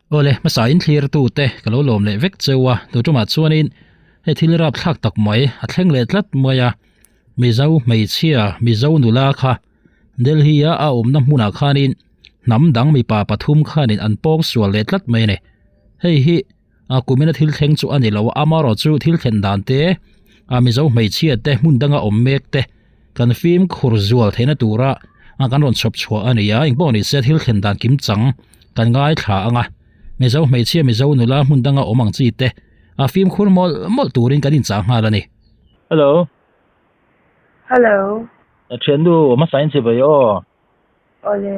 Awle, hmasa in thlir tu te ka lo lawm leh vek cheu a, tu tumah chuanin hei thil rap thlak tak mai a thleng leh tlat mai a, Mizo hmeichhia, Mizo nula kha Delhi a a awmna hmunah khanin hnam dang mipa pathum khanin an pawng sual leh tlat mai a ni. Hei hi a kumina thil thleng chu a ni lo a, amaherawhchu thil thlen dan te, a Mizo hmeichhia te hmun danga awm mek te kan fimkhur zual theihna tura kan rawn chhawp chhuah a ni a, engpawh ni se thil thlen dan kim chang kan ngaithla ang a, Mizo hmeichhia Mizo nula hmun danga awm ang chi te a fimkhur mawlh mawlh turin kan inchah nghal a ni. Hello. Hello. Thiannu hmasa in chibai aw. Awle.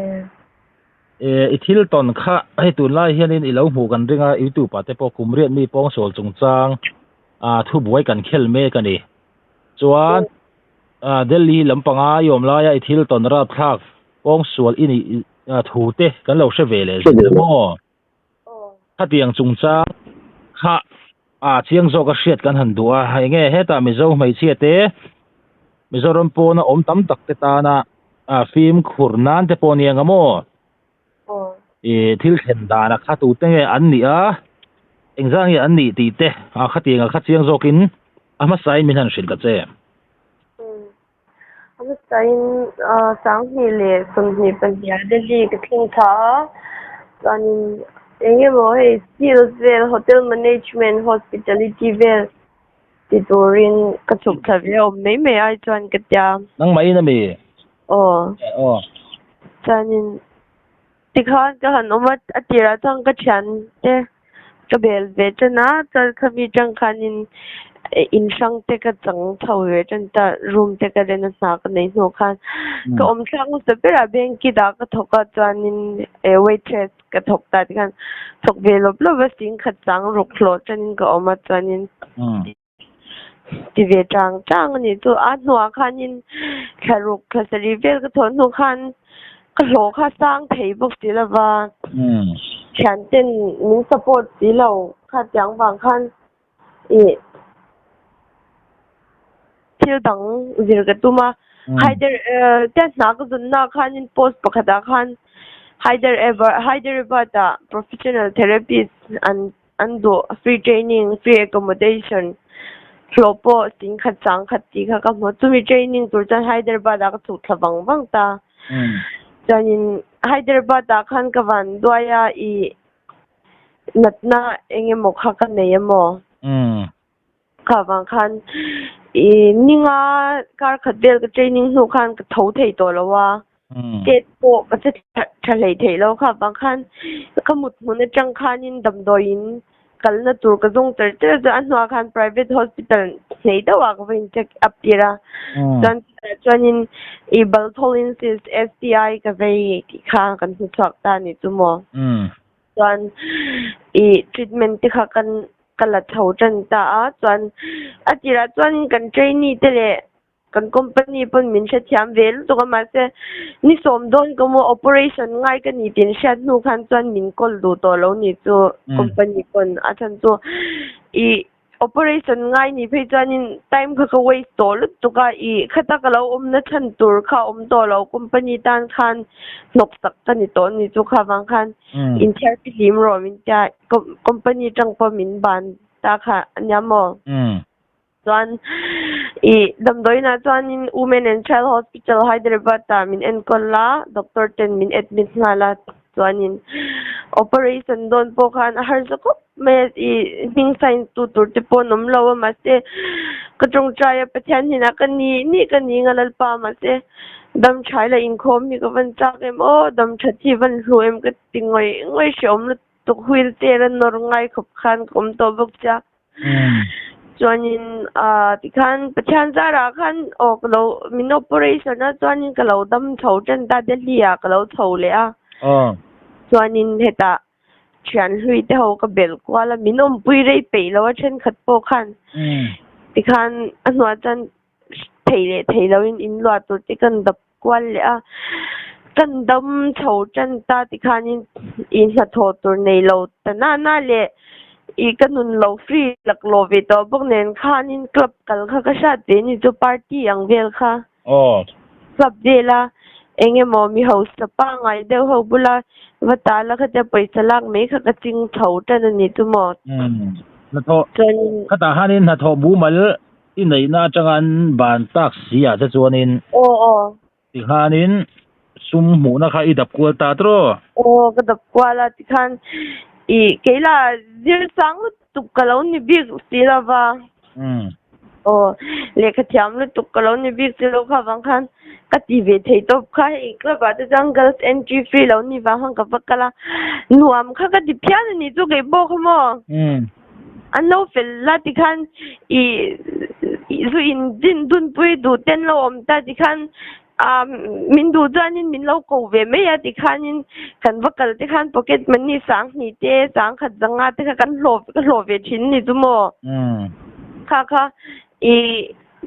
I thil tawn kha hei tunlai hianin i lo hmuh kan ring a, youtube ah te pawh kum riat mi pawngsual chungchang ah thubuai kan khel mek a ni. Chuan Delhi lampanga i awm laia i thil tawn rapthlak pawngsual i nih thu te kan lo hre ve leh zin a maw? Khatiang chungchang kha a chiang zawk a hriat kan han duh a, enge hetah Mizo hmeichhia te Mizoram pawna awm tam tak te tana fimkhur nan te pawh nia nga maw? I thil thlen dana kha tute nge an nih a, engzah nge an nih tih te khatiang a kha chiang zawkin a hmasain min han hrilh ta che. A hmasain 2022 a Delhi ka thleng tha a, chuanin eng emaw hei skills vel hotel management hospitality vel ti turin ka chhuk thla ve a awm mai mai ai chuan ka tia. Nangmahin a mi? Aw. Aw. Chuanin tikhan ka han awm a, a tirah chuan ka thiante ka bel ve tan a, chuan khami tang khanin in hrang te ka chang chho ve tan ta, room te ka len a hna ka nei hnu khan ka awm thlak hmasa berah bank-i dah ka thawk a, chuanin waitress ka thawk ta tikhan thawk ve lawp lawp a, singkhat chang ruk hlawh tanin ka awm a, chuanin. Ti ve tang tang a nih chu. A hnuah khanin thla ruk thla sarih vel ka thawh hnu khan ka hlawh kha sang thei bawk si lo va, thianten min support si lo kha tiang vang khan ih thil dang zir ka tum a. Hyder tia hna ka zawnna khanin post pakhatah khan Hyderabad ah professional therapist an An duh free training, free accommodation hlawh pawh singkhat sangkhat tih kha ka hmu. Chumi training tur chuan Hyderabad ah ka chhuk thla vang vang ta. Chuanin Hyderabad ah khan ka van duai a i natna eng emaw kha ka nei emaw? Kha vang khan i ninga kar khat vel ka training hnu khan ka tho thei tawh lo a, chet pawh ka che tha hlei thei lo. Kha vang khan ka mut hmun atang khanin damdawiin kalna tur ka zawng cher cher a, chuan a hnuah khan private hospital hnei deuh ah ka va in check up tir a, chuan chutah chuanin i Bartholin's STI ka vei tih kha kan hmu chhuak ta a ni chu maw. Chuan i treatment te kha kan ka la chho tan ta a, chuan a tirah chuan kan trainee te leh kan company pawn min hrethiam ve lutuk a, mahse ni sawm dawn ka maw operation ngai ka ni tih hriat hnu khan chuan min call duh tawh lo ni chu company pawn a chhan chu i Operation ngai ni phei chuanin time kha ka waste tawh lutuk a, ih khata ka lo awmna chhan tur kha a awm tawh lo, company tan khan hnawk sak ka ni tawh ni chu kha vang khan inthiar fihlim rawh min tia company tang pawh min ban ta kha a nia maw? Chuan ih damdawiinah chuanin Women and Child Hospital Hyderabad ah min enkawl a, doctor ten min admit nghal a, chuanin operation dawn pawh khan a harsa khawp mai a, ih hming sign tu tur te pawh an awm lo a mahse ka tawngtai a Pathian hnenah ka ni ni ka ni nga Lalpa mahse dam tha ila inkhawm hi ka van chak em aw dam that hi van hlu em ka ti ngawih ngawih hrehawm lutuk wheelchair a nawr ngai khawp khan ka awm tawh bawk sia chuanin ah tikhan Pathian zarah khan aw ka lo min operation a chuanin ka lo dam chho tan ta Delhi ah ka lo chho leh a chuanin hetah thian hlui te ho ka belh kual a min awmpui rei peih lo a thenkhat pawh khan tikhan a hnuah chuan thei leh thei lo in in luah tur te kan dap kual leh a kan dam chho tan ta tikhanin ih hnathawh tur nei lo ta na na leh ih ka nun lo free laklawh ve tawh bawk nen khanin club kal kha ka hriat ve ni chu party ang vel kha. Club vela eng emaw mi hausa pangngai deuh ho bula Va tala khatia pawisa lak mai kha ka ching chho tan a ni chu maw. Um hnathawh Chuanin khatah khanin hnathawh mumal i neihna atanga an ban tak si ah te chuanin aw aw. Tikhanin sum hmuhna kha i dap kual ta tawh. Aw ka dap kual a tikhan i keila zir sang lutuk ka lo ni bik si lova. Um. Aw lehkha thiam lutuk ka lo ni bik si lo kha vang khan ka ti ve thei tawp kha hei club ah te chuan girls entry free lo ni vang khan ka va kal a nuam kha ka ti phian a ni chu kei pawh kha maw. Um. An lo fel la tikhan i zu in din dunpui duh ten lo awm ta tikhan ah min duh chuanin min lo ko ve mai a tikhanin kan va kal te khan pocket money sang hnih te sang khat zanga te kha kan hlawh ka hlawh ve thin a ni chu maw. Um. Kha kha i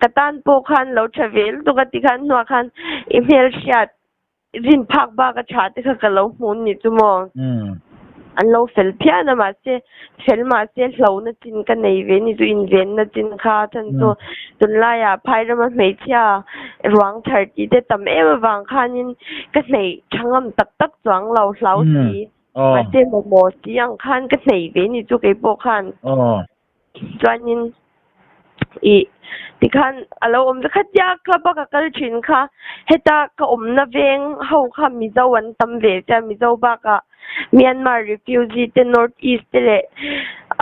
ka tan pawh khan lo tha ve lutuk a tikhan hnuah khan i hmelhriat rin phak bak a tha te kha ka lo hmu ni chu maw. Um. An lo fel phian a mahse fel mahse hlona chin ka nei ve ni chu invenna chin kha chan chu tunlaiah phairama hmeichhia ruang thar tih te tam em avang khanin ka hnei tha ngam tak tak chuang lo hlau si mahse mamawh si ang khan ka hnei ve ni chu keipawh khan. Aw. Chuanin ih tikhan a lo awm vek khatia club a ka kal thin kha heta ka awmna veng ho kha Mizo an tam ve sia Mizo bakah Myanmar refugee te North East te leh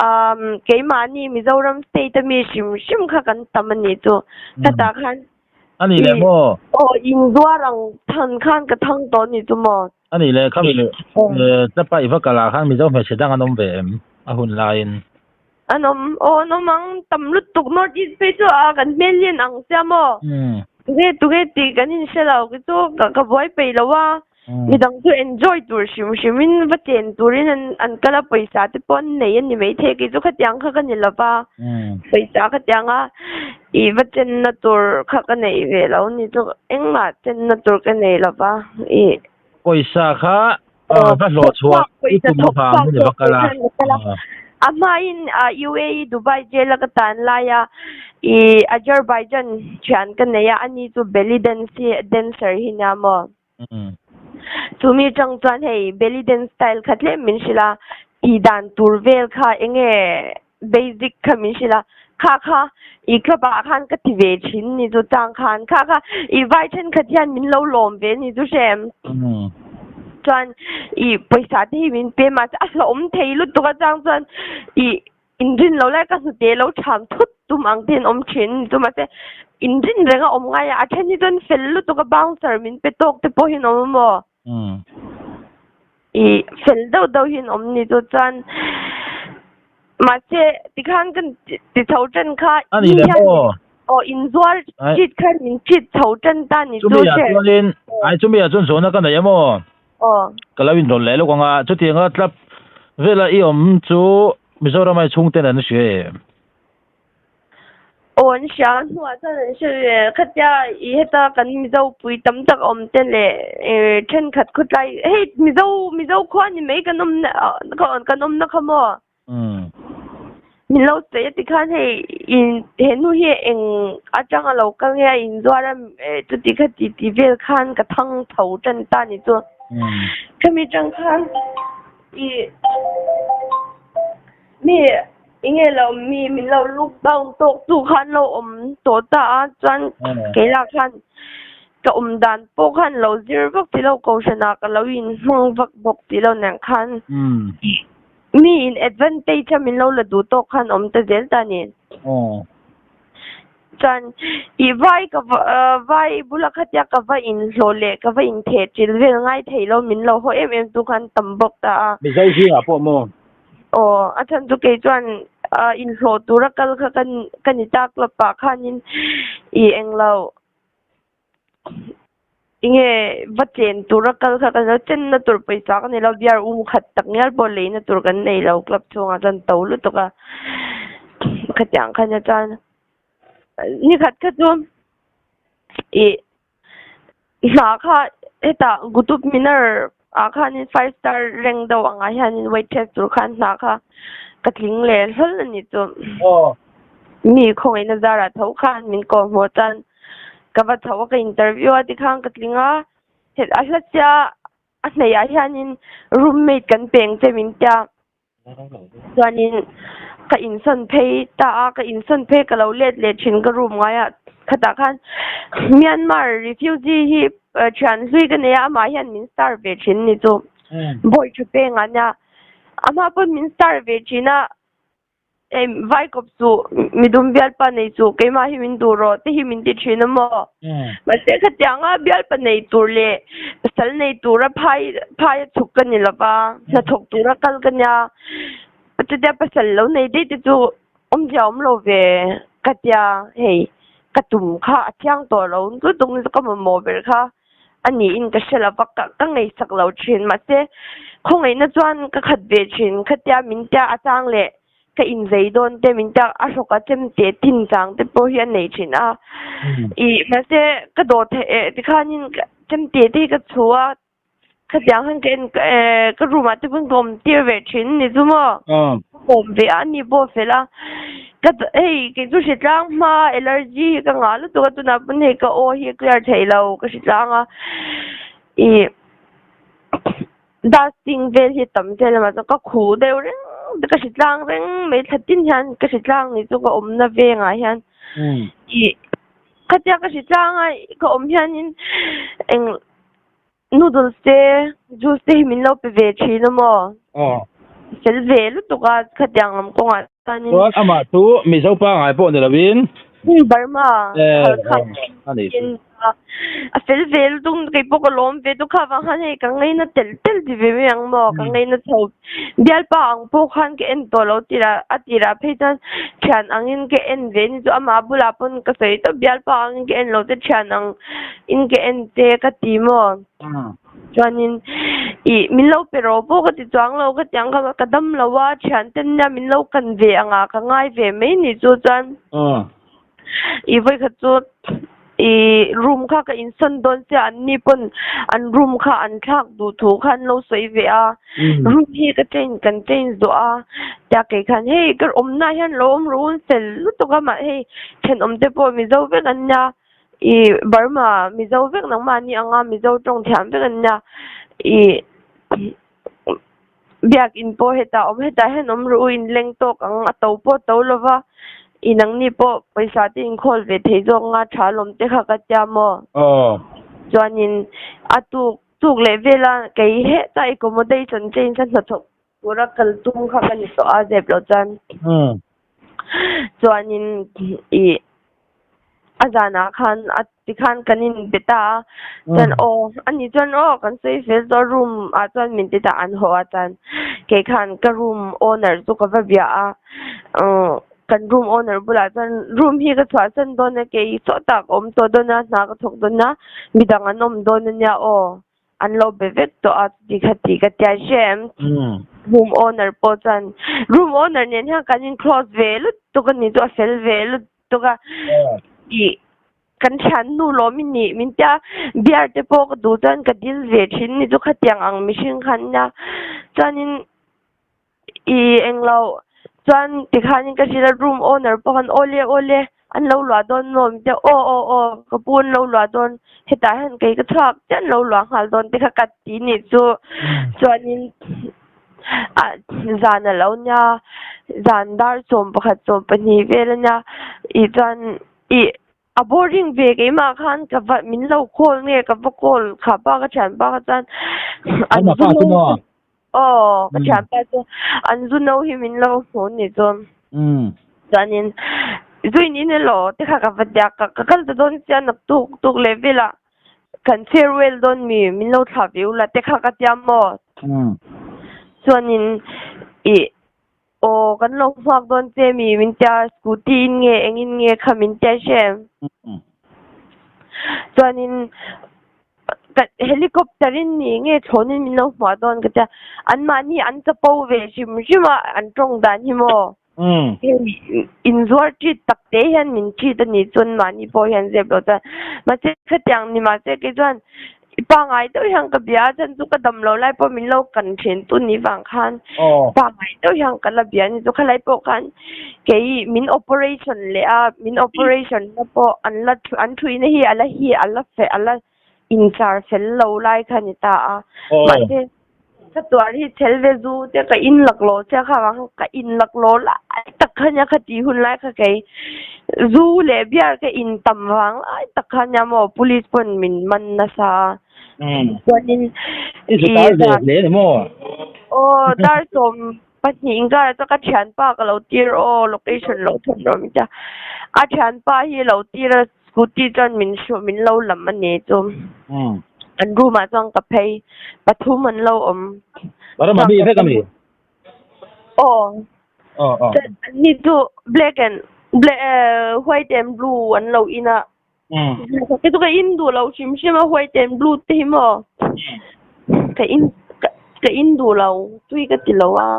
umm keimahni Mizoram state a mi hrim hrim kha kan tam a ni chu khatah khan A nih leh maw? Aw inzuar ang than khan ka thang tawh a ni chu maw? A nih leh khami club a i va kal ah khan Mizo hmeichhe dang an awm ve em a hun laiin? An awm, aw an awm ang, tam lutuk North East phei chu a kan hmel hian ang sia maw? Tunge tunge tih kan inhre lo ki chu ka buai peih lo a, midang chu enjoy tur hrim hrim in va chen turin an an kal a pawisa te pawh an nei a ni maithei kei chu khatiang kha ka ni lo va, pawisa khatiang a ih va chenna tur kha ka neih ve lo ni chu engmah chenna tur ka nei lo va ih. Pawisa kha va hlawh chhuah i tum avangin i va kal a. A hmain UAE Dubai jail a ka tan lai a, i Azerbaijan thian ka nei a, ani chu belly dance hi dancer hi nia maw? Chumi atang chuan hei belly dance style kha tlem min hrilh a, tih dan tur vel kha enge basic kha min hrilh a, kha kha i club ah khan ka ti ve thin ni chu chang khan kha kha i vai thenkhat hian min lo lawm ve ni chu hrem chuan i pawisa te hi min pe mahse a hlauhawm thei lutuk a chang chuan i inrin lo lai ka hnute lo tham thut tum ang te hian awm thin ni chu mahse inrin reng a awm ngai a a then hi chuan fel lutuk a bouncer min pe tawk te pawh hi an awm a maw. I fel deuh deuh hi an awm ni chu chuan mahse tikhan kan ti chho tan kha A ni le maw? Aw inzuar treat khan min treat chho tan ta ni chu Chumi ah chuanin ai chumi ah chuan zawhna ka nei a maw? Aw. Ka lo inrawn leh lawk ang a chutianga club vela i awm chu Mizoram ai chhungten an hria em? Aw an hria hnuah chuan an hre ve khatia i heta kan Mizo pui tam tak awm te leh thenkhat khawtlai hei Mizo Mizo khua ni mai kan awm na kan awm na kha maw? Min lo sawi a tikhan hei in he nu hi eng atanga lo kal nge a inzuar a chuti kha ti ti vel khan ka thang tho tan ta ni chu. Khami tang khan i Mi enge lo mi min lo look down tawk tu khan lo awm tawh ta a chuan keilah khan ka awm dan pawh khan lo zir vak tilo kohhran ah ka lo in hmang vak bawk tilo nen khan mi in advantage a min lo la duh tawk khan awm ta zel ta a ni. Chuan i vai ka vai bula khatia ka va inhlawh leh ka va intheh ṭil vel ngai thei lo min lo haw em em tu khan tam bawk ta a. Mizo zingah pawh maw? Aw, a chhan chu kei chuan inhlawh tura kal kha ka ni tak club ah khanin i englo. Enge va chen tura kal kha kan lo chenna tur pawisa ka nei lo beer um khat tak ngial pawh leina tur kan nei lo club chhungah chuan to lutuk a khatiang khan a chuan ni khat kha chu ih hna kha hetah Qutub Minar ah khanin five star rank deuh angah hianin waitress tur khan hna kha ka tling leh hlawl a ni chu mi khawngaihna zarah tho khan min kawhhmuh chuan. Ka va chho a ka interview a tikhan ka tling a, a hla sia A hnaihah hianin roommate kan peng che min tia. Chuanin ka insawn phei ta a, ka insawn phei ka lo let leh thin ka room ngaiah khatah khan Myanmar refugee hi thian hlui ka nei a, amah hian min star ve thin ni chu. Bawi tha pengah nia amah pawn min star ve thin a. Hei vai kawp chu midum bialpa nei chu keimah hi min duh rawh te hi min ti thin a maw? Mahse khatianga bialpa nei tur leh pasal nei tura phai phaia chhuk ka ni lova, hnathawk tura kal ka nia. Chutia pasal lo nei daih te chu awmzia awm lo ve ka tia hei ka tum kha a thiang tawh lo lutuk ni chu ka mamawh ber kha a niin ka hre lova ka ka ngaihsak lo thin mahse khawngaihna chuan ka khat ve thin khatia min tia a chang leh ka inzei dawn te min tia a hrawk a chem teh tin chang te pawh hi a nei thin a ih mahse ka dawh theih eh tikhanin chem teh te hi ka chhu a khatiang khan ka en eh ka room ah te pawn ka awm tir ve thin ni chu maw ka awm ve a ani pawh a fel a ka hei kei chu hritlang hma allergy hi ka ngah lutuk a tunah pawn hei ka aw hi a clear thei lo ka hritlang a ih dusting vel hi tam zel a mahse ka khuh deuh reng ka hritlang reng mai thla tin hian ka hritlang ni chu ka awmna vengah hian ih khatia ka hritlang a ka awm hianin eng. Noodles te juice te hi min lo pe ve thin a maw? Aw. Fel ve lutuk a khatiang lam kawngah chuanin. Chuan amah chu Mizo pangngai pawh ni lovin. Burma Halkha a ni chu. A fel ve lutuk kei pawh ka lawm ve deuh kha avang khan hei ka ngaina tel tel ti ve mai ang maw ka ngaina chho. Bialpa ang pawh khan ka en tawh lo tirah a tirah phei chuan thian angin ka en ve ni chu amah bulah pawn ka sawi tawp bialpa angin ka en lo te thian ang in ka en che ka ti maw? Chuanin ih min lo pe rawh pawh ka ti chuang lo ka ti ang kha ka dam lo a thian ten nia min lo kan ve anga ka ngai ve mai ni chu chuan ih vawikhat chu ih room kha ka insawn dawn sia an ni pawn an room kha an thlak duh thu kha an lo sawi ve a room hi ka change kan change duh a tia kei khan hei ka awmna ah hian lo awm rawh u fel lutuk a mah hei thenawm te pawh mizo vek an nia. Ih Burma Mizo vek nangmah ni anga Mizo tawng thiam vek an nia ih biakin pawh hetah awm hetah hian awm rawh u inleng tawk ang a to pawh a to lova ih nangni pawh pawisa te inkhawl ve thei zawk anga tha lawm te kha ka tia maw chuanin a tuk tuk leh vela kei hetah accommodation change a hnathawk tura kal tum kha ka ni tawh a zep loh chuan chuanin ih a zanah khan a tikhan kan inbe ta a chuan aw ani chuan aw kan sawi fel tawh room ah chuan min ti ta an haw a chuan kei khan ka room owner chu ka va bia a uhh kan room owner bulah chuan room hi ka chhuahsan dawn a kei sawtah ka awm tawh dawn a hna ka thawk dawn a midang an awm dawn ania aw. An lo be vek tawh a chuti kha ti ka tia hre em? Room owner pawh chuan room owner nen hian kan in close ve lutuk a ni chu a fel ve lutuk a ih kan thiannu lawm i nih min tia beer te pawh ka duh chuan ka dil ve thin ni chu khatiang ang mihring khan nia chuanin Ih englo chuan tikhanin ka hrilh a room owner pawh khan awle awle an lo luah dawn maw min tia aw aw aw ka pu an lo luah dawn hetah hian kei ka chhuak chiah an lo luah nghal dawn te kha ka ti nih chu chuanin ah zan a lo nia zan dar 11 12 vel a nia ih chuan ih A boring ve keimah khan ka va min lo call nge ka va call kha pa ka thianpa kha chuan an zu no aw ka thianpa chu an zu no hi min lo hmu ni chu chuanin zuin in elaw te kha ka va tia ka ka kal ta dawn sia naktuk tuk leh velah kan farewell dawn mi min lo thlah ve ula te kha ka tia maw chuanin ih Aw, kan lo nghak dawn che mi min tia scooty in nge engin nge kha min tia hre em? Chuanin ka helicopter in ni nge thlawnin min lo hmuah dawn ka tia anmahni an chapo ve hrim hrim a an tawng dan hi maw? Hei inzuar treat tak te hian min treat a nih chuan mahni pawh hian zep lo chuan mahse khatiang ni mahse kei chuan I pangngai deuh hian ka bia a, chuan chu ka dam lo lai pawh min lo kan then tu ni vang khan pangngai deuh hian ka la bia a ni. Chu khalai pawh khan kei min operation leh a, min operation na pawh an la an thuina hi a la hi a la feh a la Inchar fel lo lai kha ni ta a. Mahse, ka tuar hi chhel ve zu te ka in laklawh che kha vang ka in laklawh lai tak kha nia kha tih hun lai kha kei zu leh beer ka in tam vang lai tak kha nia maw police pawn min man nasa a. Chuanin I zu tar ve hle ni maw? Aw, dar 12 inkarah chuan ka thianpa ka lo tir aw location lo thawn rawh min ti a. A thianpa hi lo tir a. Scooty chuan min hruh min lo lam a ni chu. An room ah chuan ka phei pathum an lo awm. Barama mi vek a mi? Aw. Aw aw. Chuan an ni chu black and black white and blue an lo in a. Kei chu ka in duh lo hrim hrim a white and blue te hi maw. Ka in ka in duh lo tui ka ti lo a.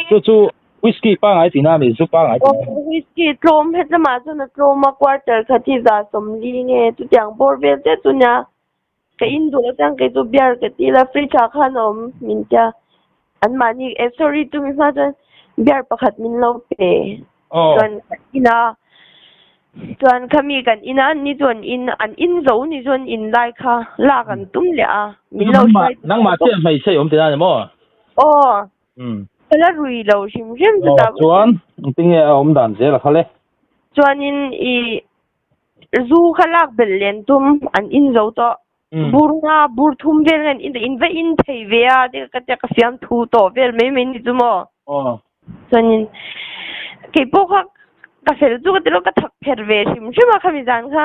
Chu chu Whisky pangai tih na mi zu pangai tih na. Aw whisky tlawm hetlamah chuan a tlawm a quarter khat hi 140 nge chutiang bawr vel che chu nia ka in duh lo chuan kei chu beer ka ti la fridge ah khan a awm min tia anmahni eh sorry chumi hma chuan beer pakhat min lo pe chuan ka in a chuan khami kan in a anni chu an in an in zo ni chuan in lai kha lak an tum leh a min lo hruai nangmah chiah hmeichhe i awm tih na ni maw? Aw. Ka la rui lo hrim hrim chu ta. Chuan engtinge a awm dan zel a kha le? Chuanin i zu kha lak belh len tum an in zo tawh. Bur nga bur thum vel nge an in in va in thei ve a ti ka tia ka fiam thu tawh vel mai mai ni chu maw. Chuanin keipawh kha ka fel chu ka ti lo ka thak pher ve hrim hrim a khami zan kha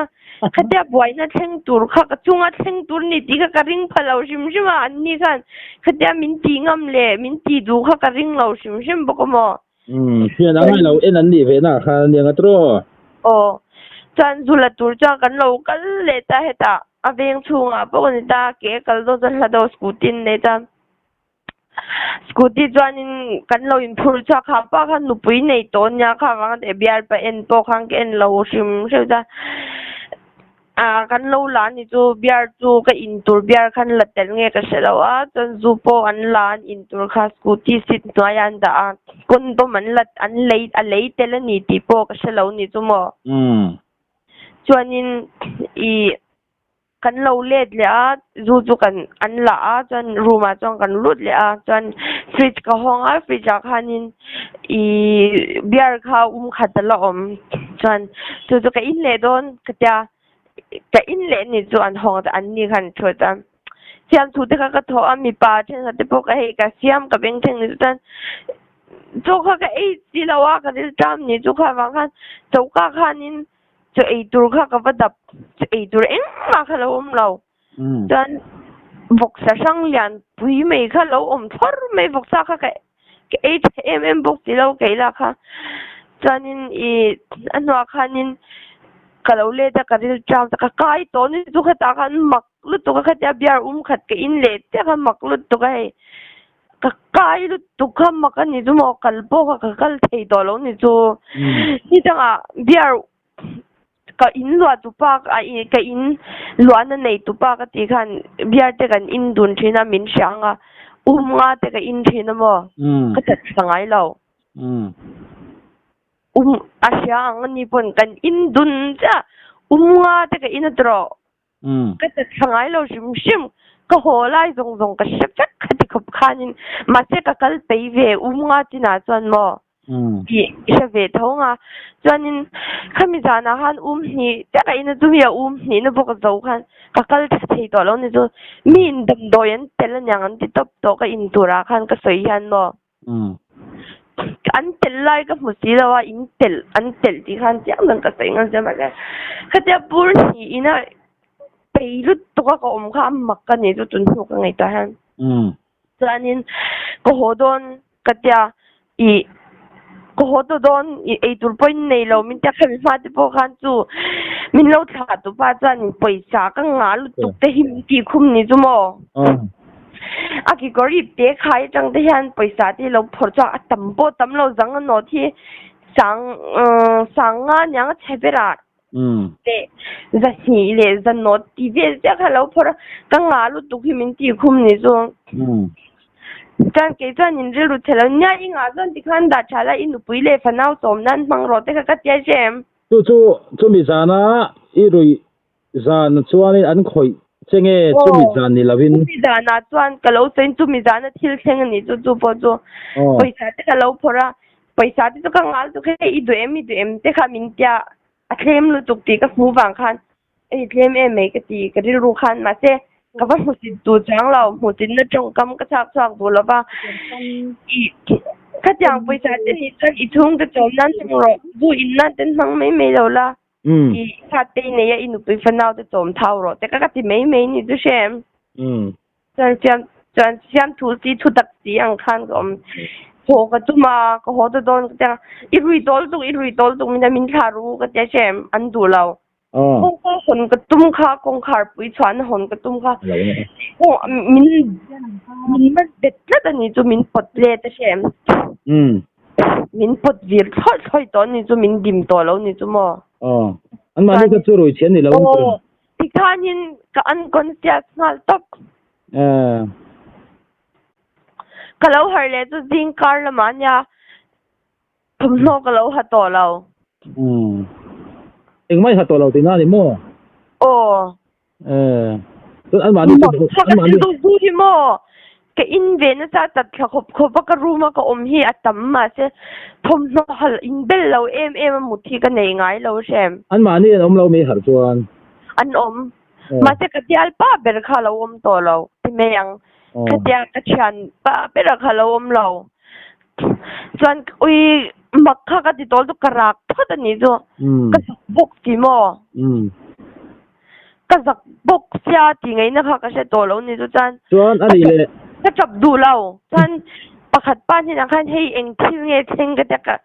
khatia buaina thleng tur kha ka chunga thleng tur ni tih kha ka ring pha lo hrim hrim a anni khan khatia min tih ngam leh min tih duh kha ka ring lo hrim hrim bawk a maw. Umm thian ang lo en an nih ve na khan ania nga tawh. Aw chuan zu la tur chuan kan lo kal leh ta hetah a veng chhungah pawh ka ni ta ke kal dawn chuan hla deuh scooty an nei ta. Scooty chuanin kan lo inphur chhuak kha pah khan nupui nei tawh ania kha vang a bial pa en pawh khan ka en lo hrim hrim chuan ah kan lo la ani chu beer chu ka in tur beer khan la tel nge ka hre lo a chuan zu pawh an la an in tur kha scooty seat hnuaiah an dah a condom an la an lei a lei tel ani tih pawh ka hre lo ni chu maw chuanin ih. Kan lo let leh a, zu chu kan an la a, chuan room ah chuan kan lut leh a, chuan fridge ka hawng a, fridge ah khanin ihh beer kha um khat a la awm, chuan chu chu ka in leh dawn ka tia, ka in leh ni chu an hawng an ni khan thu a, fiamthu te kha ka thawh a, mipa thenkhat te pawh ka hei ka siam ka beng thleng ni chu chuan chaw kha ka ei si lo a, ka rilṭam ni chu kha vang khan choka khanin. Chaw ei tur kha ka va dap, chaw ei tur engmah kha lo awm lo. Chuan vawksa hrang lian pui mai kha lo awm thlawr mai, vawksa kha ka ka ei tha em em bawk si lo kei lah kha. Chuanin ih a hnuah khanin ka lo let a, ka ril ṭam ta, ka kai tawh ni chu khatah khan mak lutuk a khatia beer um khat ka in leh chiah kha mak lutuk a hei. Ka kai lutuk kha mak a ni chu maw kal pawh kha ka kal thei tawh lo ni chu ni dangah beer ka in luah tu pa a ka in luahna nei tu pa ka tih khan beer te kan in dun thin a min hria ang a um nga te ka in thin a maw ka that tha ngai lo um a hria ang a ni pawn kan in dun chiah um nga te ka in a tawh. Ka ta thla ngai lo hrim hrim. Ka haw lai zawng zawng ka hre vek khati khawp khanin mahse ka kal pei ve um nga chinah chuan maw tih hre ve tho nga. Chuanin khami zanah khan um hnih chiah ka in a chumi a um hnihna bawk a zo khan ka kal tha thei tawh lo ni chu mi in damdawi an tel aniang an ti tawp tawh ka in turah khan ka sawi hian maw. An telh lai ka hmu si lo a, in telh an telh tih khan chiang dang ka sawi ngam sia mahse khatia pur hnih ina pei lutuk a ka awm kha a mak ka ni chu tun hnu ka ngaihtuah hian. Chuanin ka haw dawn ka tia ih ka haw tawh dawn ih eitur pawhin nei lo min tia khami hma te pawh khan chu min lo thlah tu pa chuan pawisa ka ngah lutuk te hi min tih khum ni chu maw. A kekawr ip te khai atang te hian pawisa te hi lo phawrh chhuak a tam pawh tam lo zang a nawt hi sang sang nga aniang a chhe ber ah leh zahnih leh zanawt tih vel chiah kha a lo phawrh a ka ngah lutuk hi min tih khum ni chu chuan kei chuan in rilru chhe lo nia i ngah chuan tikhan dah tha la i nupui leh fanau sawm nan hmang rawh te kha ka tia hre em. Chu chu chumi zana i ruih zan chuanin an khawih. Che nge chumi zan ni lovin. Chumi zanah chuan ka lo sawiin chumi zana thil thleng a nih chu chu pawh chu pawisa te ka lo phawrh a, pawisa te chu ka ngal chu hei i duh em i duh em te kha min tia a thlem lutuk tih ka hmuh vang khan hei tlem em mai ka ti ka rilru khan mahse ka va hmusit duh chang lo hmuhsitna tawngkam ka chhak chhuak duh lova i khatiang pawisa te nih chuan i chhungte chawm nan hmang rawh zu in nan ten hmang mai mai lo la. I fate i nei a, i nupui fanau te chawm thau rawh te ka ka ti mai mai ni chu hre em? Chuan siam chuan siam thu si thu tak si ang khan ka awm. Haw ka tum a, ka haw ta dawn ka tia, i rui tawl tuk, i rui tawl tuk min a min thlah ru ka tia hre em? An duh lo. Kawngka hawn ka tum kha, kawngkhar pui chhuahna hawn ka tum kha, min min man bet tlat a ni chu min pawt let a hre em? Min pawt vir thlawih thlawih tawh ni chu min dim tawh lo ni chu maw? Aw, an mahni kha chu rui chhe ni lo ang chu. Aw, tikhanin ka unconscious nghal tawp. Aw. Ka lo harh leh chu zing kar lamah ania thawmhnaw ka lo ha tawh lo. Umm. Engmah i ha tawh lo tihna a ni maw? Aw. Eh, chuan an mahni chu an mahni chu zu hi maw ka in ve nasa chat thla khawp khawp a ka room a ka awm hi a tam mahse thawmhnaw hal in bel lo em em a mut hi ka nei ngai lo hrem. An mahni an awm lo mai harh chuan. An awm mahse ka bial pa ber kha lo awm tawh lo ti mai ang khatia ka thian pa bera kha lo awm lo chuan ui mak kha ka ti tawl chu ka rak phawt a nih chu ka zak bawk ti maw. Ka zak bawk sia tih ngaihna kha ka hre tawh lo ni chu chuan. Chuan a nih leh. Ka tap duh lo. Chuan pakhat pa hnenah khan hei eng thil nge thleng ka tia ka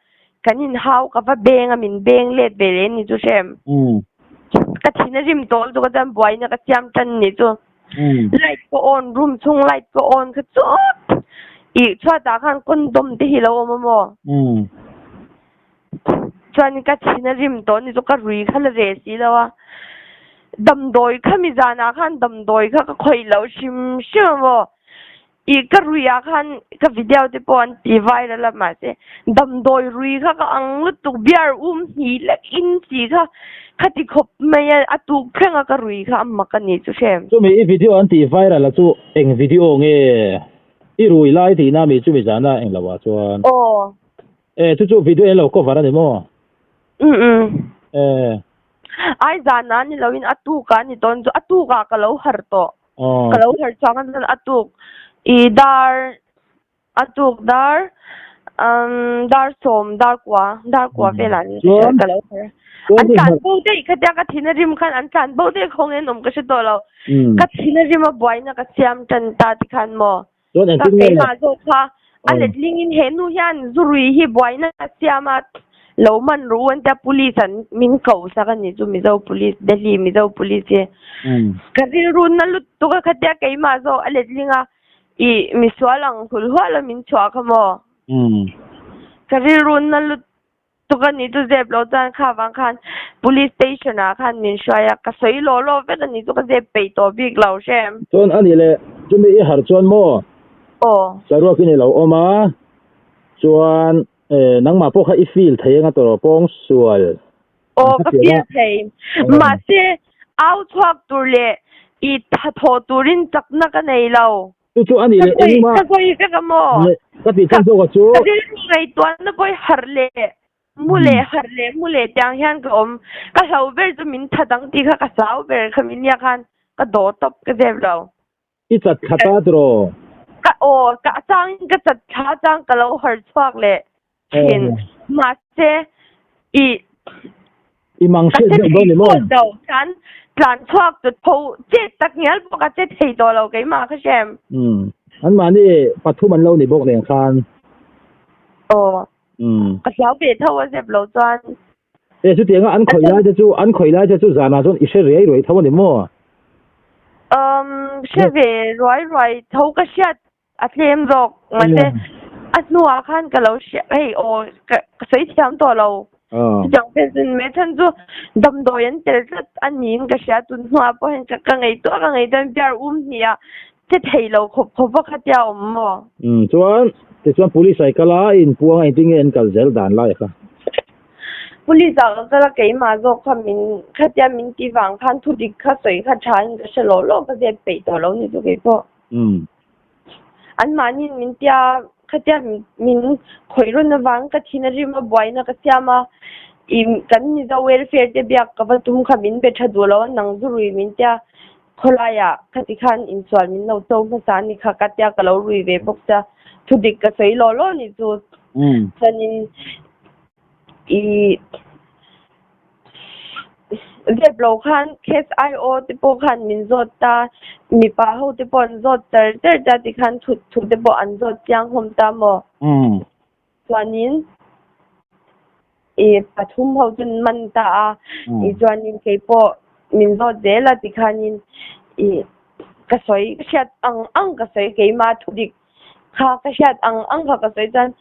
kan inhau ka va beng a min beng let ve leh ni chu hrem. Ka thin a rim tawh lutuk a chuan buaina ka siam tan ni chu. Light ka on room chhung light ka on kha chut ih chhuatah khan condom te hi lo awm a maw. Chuan ka thin a rim tawh ni chu ka rui kha la reh si lo a, damdawi kha mi zanah khan damdawi kha ka khawih loh hrim hrim a maw? Ih ka ruiah khan ka video te pawh an ti viral a mahse damdawi rui kha ka ang lutuk beer um hnih lek in chi kha khati khawp mai a, a tuk thleng a ka rui kha a mak a ni chu hrem. Chumi i video an tih viral a chu eng video nge i rui lai tihna mi chumi zana eng lo ah chuan? Aw. E chu chu video en lo cover a ni maw? Um um. E. Ai zan a ni loin a tuk a ni tawn chu a tuk ah ka lo har tawh. Aw. Ka lo har chhuak a chuan a tuk i dar a tuk dar um dar sawm dar kua dar kua velah ni Chuan ka lo har. chuan An i tlan har bo daih kha tia ka thin a rim khan an tlan bo daih khawng en awm ka hre tawh lo. Um. Ka thin a rim a buaina ka siam tan ta tikhan maw. Chuan Ka engtin nge? keimah zawk kha a letling in he nu hian zurui hi buaina a siam a, lo man ru an tia police an min ko sak a ni chu Mizo police, Delhi Mizo police hi. Ka rilru na lutuk a khatia keimah zawk a letling a ih misual ang hul hual a min chhuah kha maw? Ka rilru na lutuk. Tuk a ni chu zep lo chuan kha vang khan police station ah khan min hruai a, ka sawi law law vek a ni chu ka zep peih tawh bik lo hrem. Chuan a nih leh chumi i harh chuan maw? Aw. Saruak in i lo awm a, chuan nangmah pawh kha i feel thei anga tawh pawng sual. Aw ka feel thei. Mahse au chhuak tur leh i tha thawh turin chakna ka nei lo. Chu chu a nih leh engmah. Ka sawi vek a maw? Ka tih chhan zawk a chu. Ka rilru ngaihtuahna pawh i harh leh mu leh harh leh mu leh tiang hian ka awm. Ka hlo ber chu min that ang tih kha ka hlau ber kha min nia khan ka daw tawp ka zep lo. I chat thla ta tiraw? Ka aw ka changin ka chat thla chang ka lo harh chhuak leh thin. Mahse i I mang ka hriat che deuh thei dawn ni maw? tawh lo. Tlan tlan chhuak chu tho chet tak ngial pawh ka che thei tawh lo keimah kha hrem. Umm. An mahni pathum an lo ni bawk nen khan. Aw. Umm. Ka hlau ve tho a zep lo chuan. E chutianga an khawih lai te chu an khawih lai te chu zanah chuan i hre riai ruai tho a ni maw? Umm hre ve ruai ruai tho ka hriat A tlem zawk mahse a hnuah khan ka lo hria hei aw ka sawi thiam tawh lo. Chutiang vel chu mai chhan chu damdawi an tel tlat a niin ka hria tun hnuah pawh hian ka ngaihtuah ka ngaihtuah biar um hnih a che thei lo khawp khawp a khatia awm maw. Chuan tichuan police ah i kal a i inpuang a engtin nge an kal zel dan lai kha. Police ah ka kal a keimah zawk kha min khatia min ti vang khan thu dik kha sawi kha tha in ka hre lawh lawh ka zep peih tawh lo ni chu keipawh. An mahni in min tia khatia min khawih rawn avang ka thin a rim a buaina ka siam a ih kan Mizo welfare te biak ka va tum kha min be tha duh lo a nang zu rui min tia khawlaiah khati khan insual min lo cho hmasa a ni kha ka tia ka lo rui ve bawk sia thu dik ka sawi lawh lawh ni chu chuanin ih zep lo khan case IO te pawh khan min zawt ta mipa ho te pawh an zawt char char ta tikhan thu thu te pawh an zawt chiang hlawm ta maw chuanin ih pathum ho chu an man ta a ih chuanin keipawh min zawt zel a tikhanin ih ka sawi ka hriat ang ang ka sawi keimah thu dik kha ka hriat ang ang kha ka sawi chuan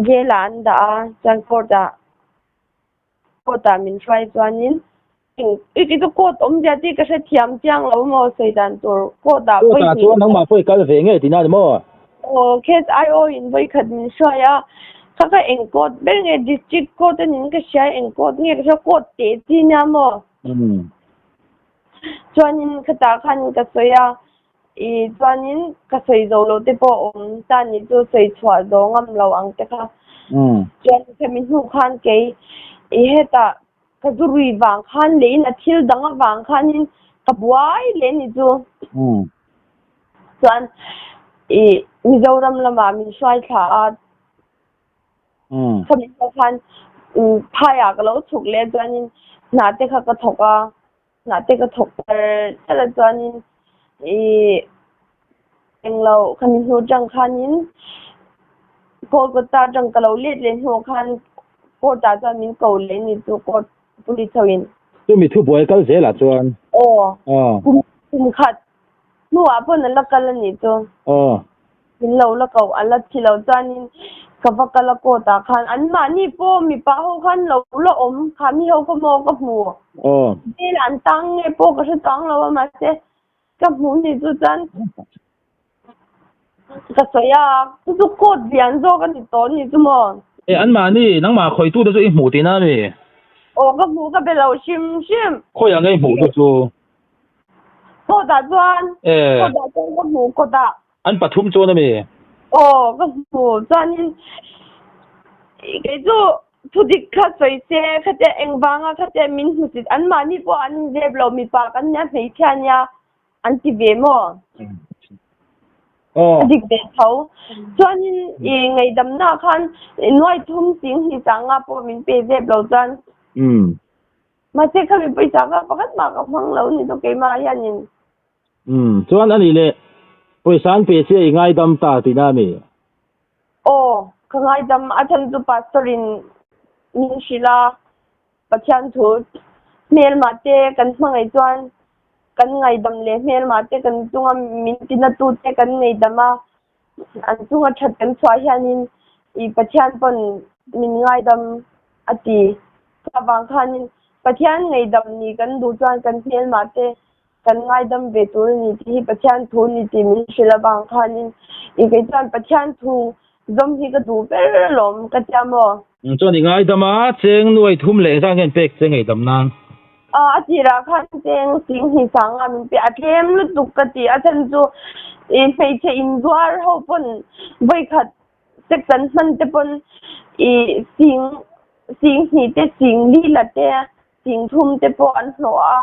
jail ah an dah a chuan court ah court ah min hruai chuanin i chu court awmzia tih ka hrethiam chiang lo maw sawi dan tur court ah Court ah chuan nangmah pawh i kal ve ngei tihna a ni maw? Aw case IO in vawikhat min hruai a kha kha eng court ber nge district court a niin ka hria eng court nge ka hria court teh chi nia maw? Chuanin khatah khan ka sawi a Ih chuanin ka sawi zo lo te pawh awm ta ni chu sawi chhuah zo ngam lo ang te kha. Chuan khemi hnu khan kei i hetah ka zu rui vang khan leh in a thil dang avang khanin ka buai leh ni chu. Chuan ih Mizoram lamah min hruai thla a. Khami hnu khan phaiah ka lo chhuk leh chuanin hna te kha ka thawk a. Hnah te ka thawk tar tar a chuanin ih englo khami hnu atang khanin Kolkata atang ka lo let leh hnuah khan court ah chuan min ko leh a ni chu court police ho in. Chumi thubuai kal zelah chuan. Aw kum kum khat hnuah pawn a la kal a nih chu. Aw. Min lo la koh a la thi lo chuanin ka va kal a court ah khan an mahni pawh mipa ho khan lo la awm kha mi ho kha maw ka hmu. Aw. Jail an tang nge pawh ka hre chuang lo a mahse ka hmuh ni chu chuan ka sawi a chu chu court lian zawk a ni tawh a ni chu maw. E an mahni nangmah khawitu te chu i hmuh tihna a mi? Aw ka hmuh ka be lo hrim hrim. Khawiah nge i hmuh chu chu? Court ah chuan court ah chuan ka hmu court ah. An pathum chuan a mi? Aw ka hmu chuanin kei chu thudik kha sawi se khatia engvanga khatia min hmusit an mahni pawh an inzep lo mipa kan nia hmeichhia nia an ti ve maw? Aw. A dik ve tho. Chuanin i ngaihdamna khan nuai thum sing hnih sanga pawh min pe zep lo chuan. Mahse khami pawisa kha pakhat mah ka hmang lo ni chu keimah hianin. Umm chuan a nih leh pawisa an pe che i ngaidam ta tihna a ni. Aw, ka ngaidam a chhan chu pastor in min hrilh a, Pathian thu hmelmah te kan hmangaih chuan kan ngaidam leh hmelmah te kan chunga min tina tu te kan ngaidam a, an chunga that kan chhuah hianin i Pathian pawn min ngaidam a ti. Chuvang khanin Pathian ngaidam ni kan duh chuan kan hmelmah te kan ngaidam ve tur a ni tih hi Pathian thu ni tih min hrilh avang khanin i kei chuan Pathian thu zawm hi ka duh ber alawm ka tia maw? Chuan i ngaidam a, cheng nuai thum leh engzat nge an pek che ngaidam nan? A tirah khan cheng sing hnih sanga min pe a tlem lutuk ka ti a chhan chu i hmeichhe inzuar ho pawn vawikhat sex an hman te pawn i sing sing hnih te sing li la te sing thum te pawh an hlawh a.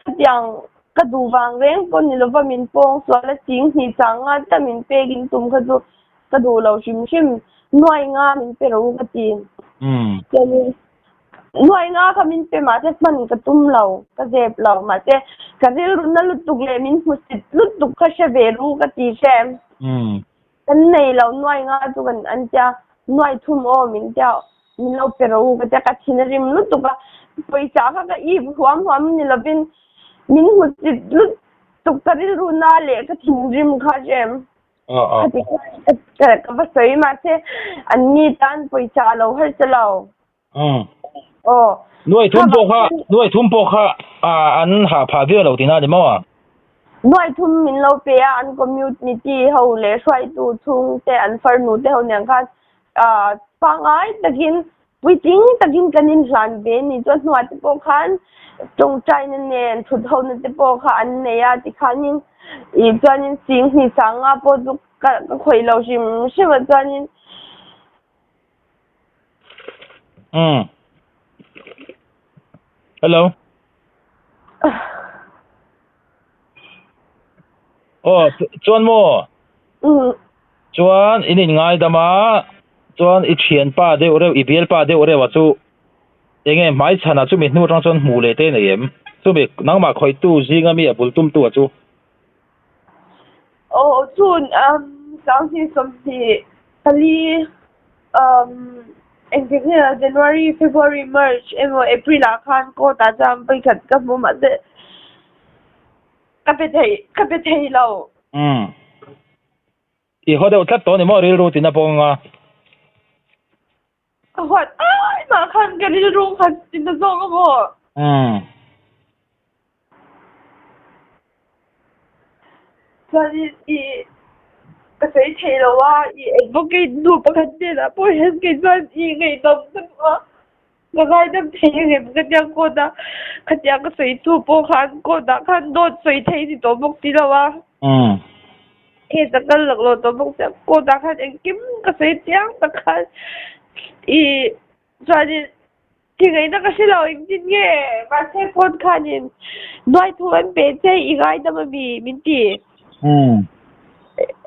Khatiang ka duh vang reng pawh ni lova min pawng sual a ching hnih chang nga chiah min pek in tum kha chu ka duh lo hrim hrim nuai nga min pe ro ka ti. Chuanin nuai nga kha min pe mahse hman ka tum lo ka zep lo mahse ka rilru na lutuk leh min hmusit lutuk kha hre ve ru ka ti hrem. Kan nei lo nuai nga chu kan an tia nuai thum aw min tia min lo pe ro ka tia ka thin a rim lutuk a pawisa kha ka ip huam huam ni lovin min hmu chit lutuk ka rilru na leh ka thinrim kha hrem khati khan ka va sawi mahse an ni tan pawisa a lo harsa lo aw Nuai thum pawh kha nuai thum pawh kha an hah phah viau lo tihna a ni maw? Nuai thum min lo pe a an community ho leh hruaitu chhungte an farnu te ho nen khan pangngai takin. Puitling takin kan inhlan ve ni chuan hnuah te pawh khan tawngtaina nen thut hona te pawh kha an nei a tikhanin ih chuanin sing hnih sanga pawh chu ka ka khawih lo hrim hrim a chuanin. Umm. Hello. Aw chuan maw? Umm. Chuan in inngaidam a, chuan i thianpa deuh reuh, i bialpa deuh reuh a chu enge hmaichhanah chumi hnu atang chuan hmuh leh te nei em? Chumi nangmah khawihtu zinga mi a bul tumtu a chu. Aw chun sanghnih sawmhnih pali engtik nge January, February, March emaw April ah khan court ah chuan vawikhat ka hmu mahse ka pe thei ka pe thei lo. Umm. I haw deuh tlat tawh a ni maw rilru tina pawh anga? Ka huat ai mah khan ka rilru khat tina zawk a maw? Umm. Chuanin i ka sawi thei lo a, i advocate nu pakhat hnenah pawh hian kei chuan i ngaihdam ka duh a, ka ngaidam thei angem ka tia court a khatiang ka sawi thu pawh khan court ah khan dawt sawi thei ni tawh bawk si lo a. Case a kal lak lo tawh bawk sia court ah khan engkim ka sawi chiang tak khan i chuanin Ti ngaihna ka hre lo, engtin nge mahse phone khanin nuai thu an pe che i ngaidam a mi min ti.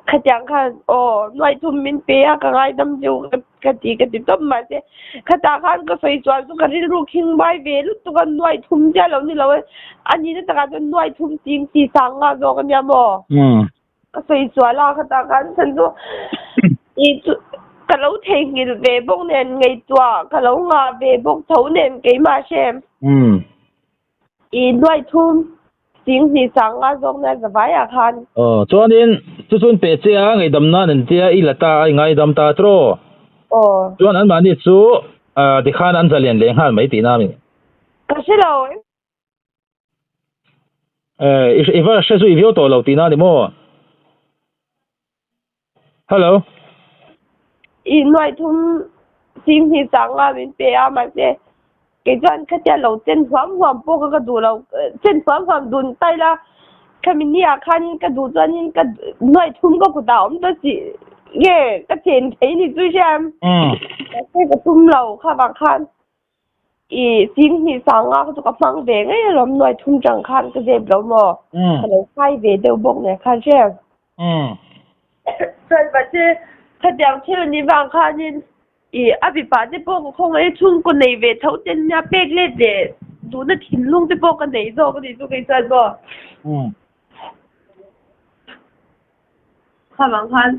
Khatiang khan aw nuai thum min pe a ka ngaidam chu ka ti ka ti tawp mahse khatah khan ka sawi chuan chu ka rilru khing vai ve lutuk a nuai thum chiah lo ni lo e a nihna takah chuan nuai thum ching ti sang nga zawk a nia maw. Ka sawi sual a khatah khan chhan chu i chu ka lo theihnghilh ve bawk nen ngaihtuah ka lo ngah ve bawk tho nen keimah hrem. I nuai thum sing hnih sang nga zawk nia zavai ah khan. Aw chuanin chu chuan pe che a ngaihdam nan an tia i la ta a i ngaidam ta tiraw. Aw. Chuan anmahni chu tikhan an zalian leh nghal mai tihna a ni. Ka hre lo. Eh, i va hre zui viau tawh lo tihna a ni maw? Hello. I nuai thum sing hnih sang nga min pe a mahse kei chuan khatia lo chen huam huam pawh kha ka duh lo chen huam huam dun ta ila khami ni ah khanin ka duh chuanin ka nuai thum ka kutah a awm ta si nge ka chen thei ni chu hriam mahse ka tum lo kha vang khan. I sing hnih sang nga kha chu ka hmang ve ngei alawm nuai thum tang khan ka zep lo maw ka lo khai ve deuh bawk nen khan hre chuan mahse khatiang thil ni vang khanin i a mipa te pawh ka khawngaih chhungkaw nei ve tho te nia pek let leh duhna thinlung te pawh ka nei zawk a ni chu kei chuan maw kha vang khan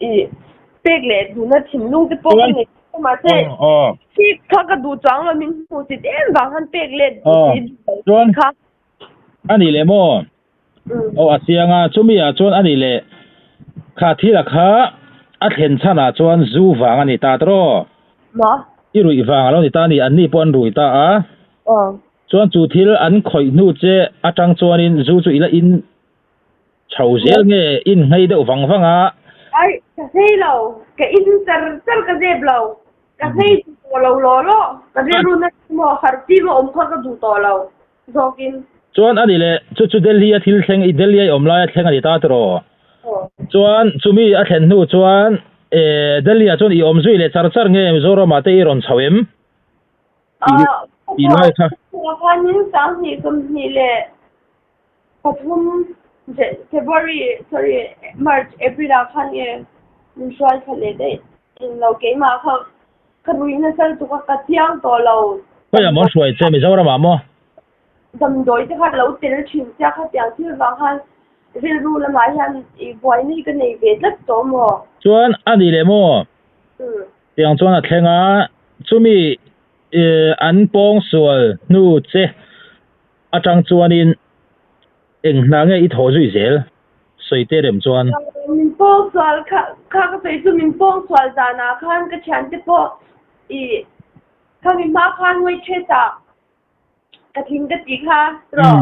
i pek leh duhna thinlung te pawh ka nei tho mahse khi kha ka duh chuang lo min hmuh chit em vang khan pek leh duh si duh lo si kha. A nih leh maw? Aw a chiang a, chumi ah chuan a nih leh kha thil a kha a thlen chhan ah chuan zu vang a ni ta tawh. Maw? I ruih vang a lo ni ta a ni, an ni pawh an rui ta a. Chuan chu thil an khawih hnu che atang chuanin zu chu i la in Chho zel nge in nghei deuh vang vang a. Ai, ka nghei lo, ka in char char ka zep lo, ka nghei duh tawh lo law law, ka rilru na emaw harh fim a awm kha ka duh tawh lo zawkin. Chuan a ni leh, chu chu Delhi a thil thleng, i Delhi a i awm lai a thleng a ni ta tiraw? Chuan chumi a thlen hnu chuan Delhi ah chuan i awm zui leh char char nge Mizoram ah te i rawn chho em? Tih lai kha. Khanin sanghnih sawmhnih leh Pathum February sorry March April ah khan nge min hruai thla leh daih eng lo keimah kha ka rui nasa lutuk a ka chiang tawh lo. Khawiah maw hruai che Mizoram ah maw? Damdawi te kha lo tel thin sia khatiang thil vang khan rilru lamah hian i buaina hi ka nei ve tlat tawh maw? Chuan a nih leh maw? Tiang chuan a thleng a chumi an pawngsual hnu che Atang chuanin eng hna nge i thaw zui zel? Sawi te rem chuan. Min pawng sual kha kha ka sawi chu min pawng sual zanah khan ka thiante pawh i kha mi hma khan waitress ah ka tling ka tih kha tiraw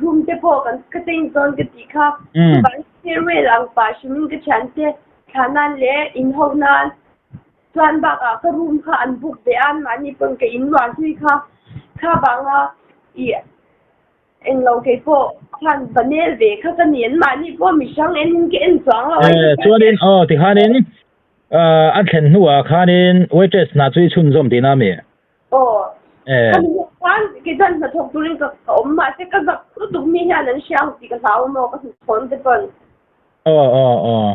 room te pawh kan ka change dawn ka tih kha chuvangin farewell ang pah hrimin ka thiante thlah nan leh inho nan. Chuan bakah ka room kha an book ve a, anmahni pawn ka in luah hlui kha kha vanga i englo kei pawh khan va nel ve kha ka ni, anmahni pawh mihrang enin ka en chuang lo a. Eh, chuanin aw tikhanin a thlen hnuah khanin waitress hna chu i chhunzawm tihna a mi? Aw, Eh. khami hnu khan kei chuan hnathawk turin ka awm mahse ka zak lutuk mi hian an hria ang tih ka hlau maw ka hnathawhna te pawn. Aw aw aw.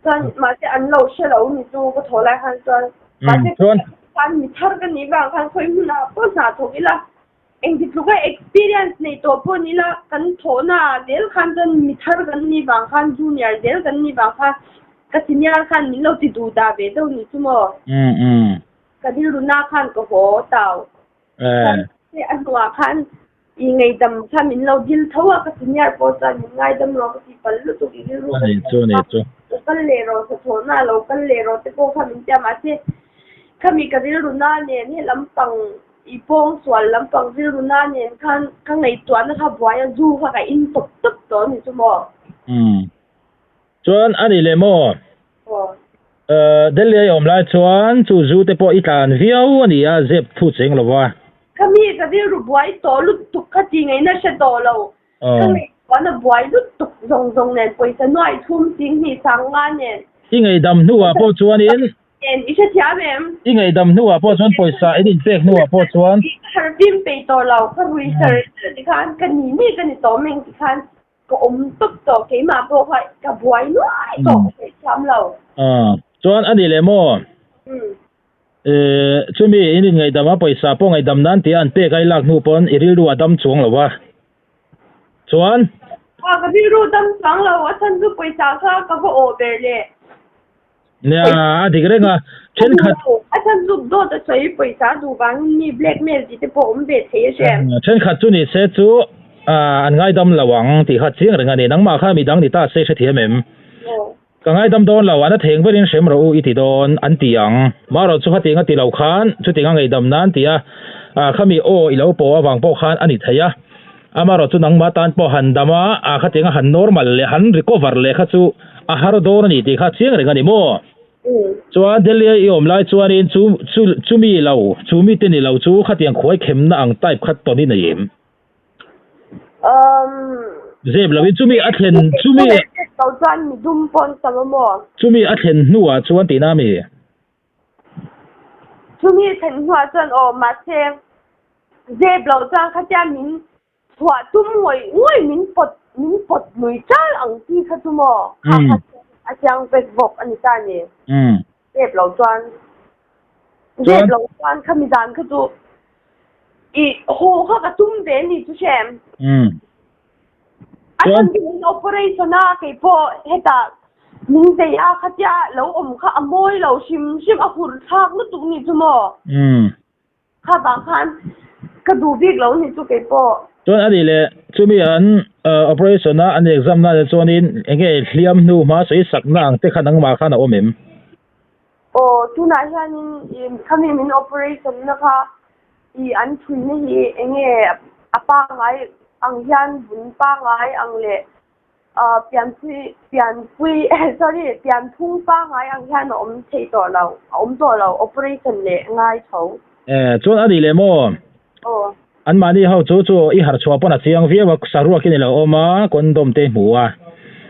Chuan mahse an lo hre lo ni chu ka thaw lai khan chuan mahse Chuan khan mi thar ka nih vang khan khawi hmunah pawh hna thawk ila engti tluka experience nei tawh pawh ni ila kan thawhna ah zel khan chuan mi thar kan nih vang khan junior zel kan nih vang khan ka senior khan min lo ti duh dah ve deuh ni chu maw ka rilru na khan ka haw tau. Chuan a hnuah khan i ngaihdam kha min lo dil tho a, ka senior pawh chuan min ngaidam rawh ka ti pal lutuk i rilru ka ti a, lo kal leh rawh hnathawhna lo kal leh rawh te pawh kha min ti a, mahse khami ka rilru na nen he lampang i pawng sual lampang rilru na nen khan ka ngaihtuahna kha buai a, zu kha ka in tawp tawp tawh a ni chu maw. Chuan a ni leh maw? Aw. Delhi a i awm lai chuan chu zu te pawh i tlan viau a ni a, zep thu cheng lo va. Ka mi ka rilru buai tawh lutuk kha ti ngaihna hre tawh lo. Ka ngaihtuahna buai lutuk zawng zawng nen pawisa nuai thum ching hnih sang nga nen. I ngaihdam hnuah pawh chuanin. Nen i hrethiam em? I ngaihdam hnuah pawh chuan pawisa in inpek hnuah pawh chuan. Ka harfim peih tawh lo, ka rui sar sar tikhan ka ni ni ka ni tawh meng tikhan. Ka awm tawp tawh, keimah pawh kha ka buai nuai tawh ka sawi thiam lo. Aw, chuan a ni leh maw? Chumi in inngaihdam a, pawisa pawh ngaihdam nan tia an pek a i lak hnu pawn i rilru a dam chuang lo a. Chuan? Aw, ka rilru dam chuang lo, a chhan chu pawisa kha ka va awh ber leh. Nia, a dik reng a, thenkhat. A chhan chu dawt a sawi pawisa duh vangin mi blackmail tih te pawh awm ve thei a hre. Thenkhat chu ni se chu an ngaidam lo ang tih kha chiang reng a ni. Nangmah kha midang ni ta se hrethiam em? Ka ngaidam dawn lo, an a theng berin hrem rawh u i ti dawn an ti ang. Marawh chu khatiang a ti lo khan chutiang a ngaihdam nan tia khami aw i lo pawh avang pawh khan a ni thei a. Amarawh chu nangmah tan pawh han dam a, khatiang a han normal leh han recover leh kha chu a har dawn a ni tih kha chiang reng a ni maw? Chuan Delhi a i awm lai chuanin chu chu chumi lo, chu mite ni lo chu khatiang khuai khemna ang type kha tawn i nei em? Zep loin chumi a thlen chumi chumi a thlen hnuah chuan tihna a mi? Chumi thlen hnuah chuan aw mahse zep loh chuan khatia min chhuah tum ngawih ngawih min pawt min pawt lui chal ang chi kha chu maw kha kha chu a chiang vek bawk a ni ta ni. Zep loh chuan zep loh chuan khami dan kha chu i haw kha ka tum ve a ni chu hrem. A chhan chu min operation a keipawh hetah min zei a khatia lo awm kha a mawi lo hrim hrim a hur thlak lutuk ni chu maw? Kha vang khan ka duh bik lo ni chu keipawh. Chuan a nih leh chumi an operation a an exam na leh chuanin enge hliam hnu hma sawi sakna ang te kha nangmah khan a awm em? Aw tunah hianin khami min operation na kha I an thuina hi enge a pangngai ang hian vun pangngai ang leh pianpui pianpui sorry pianphung pangngai ang hian a awm thei tawh lo a awm tawh lo operation leh ngai tho. Eh chuan a nih leh maw? Aw. An mahni ho chu chu i harh chhuah pawn a chiang viau a saruak in ilo awm a condom te hmu a.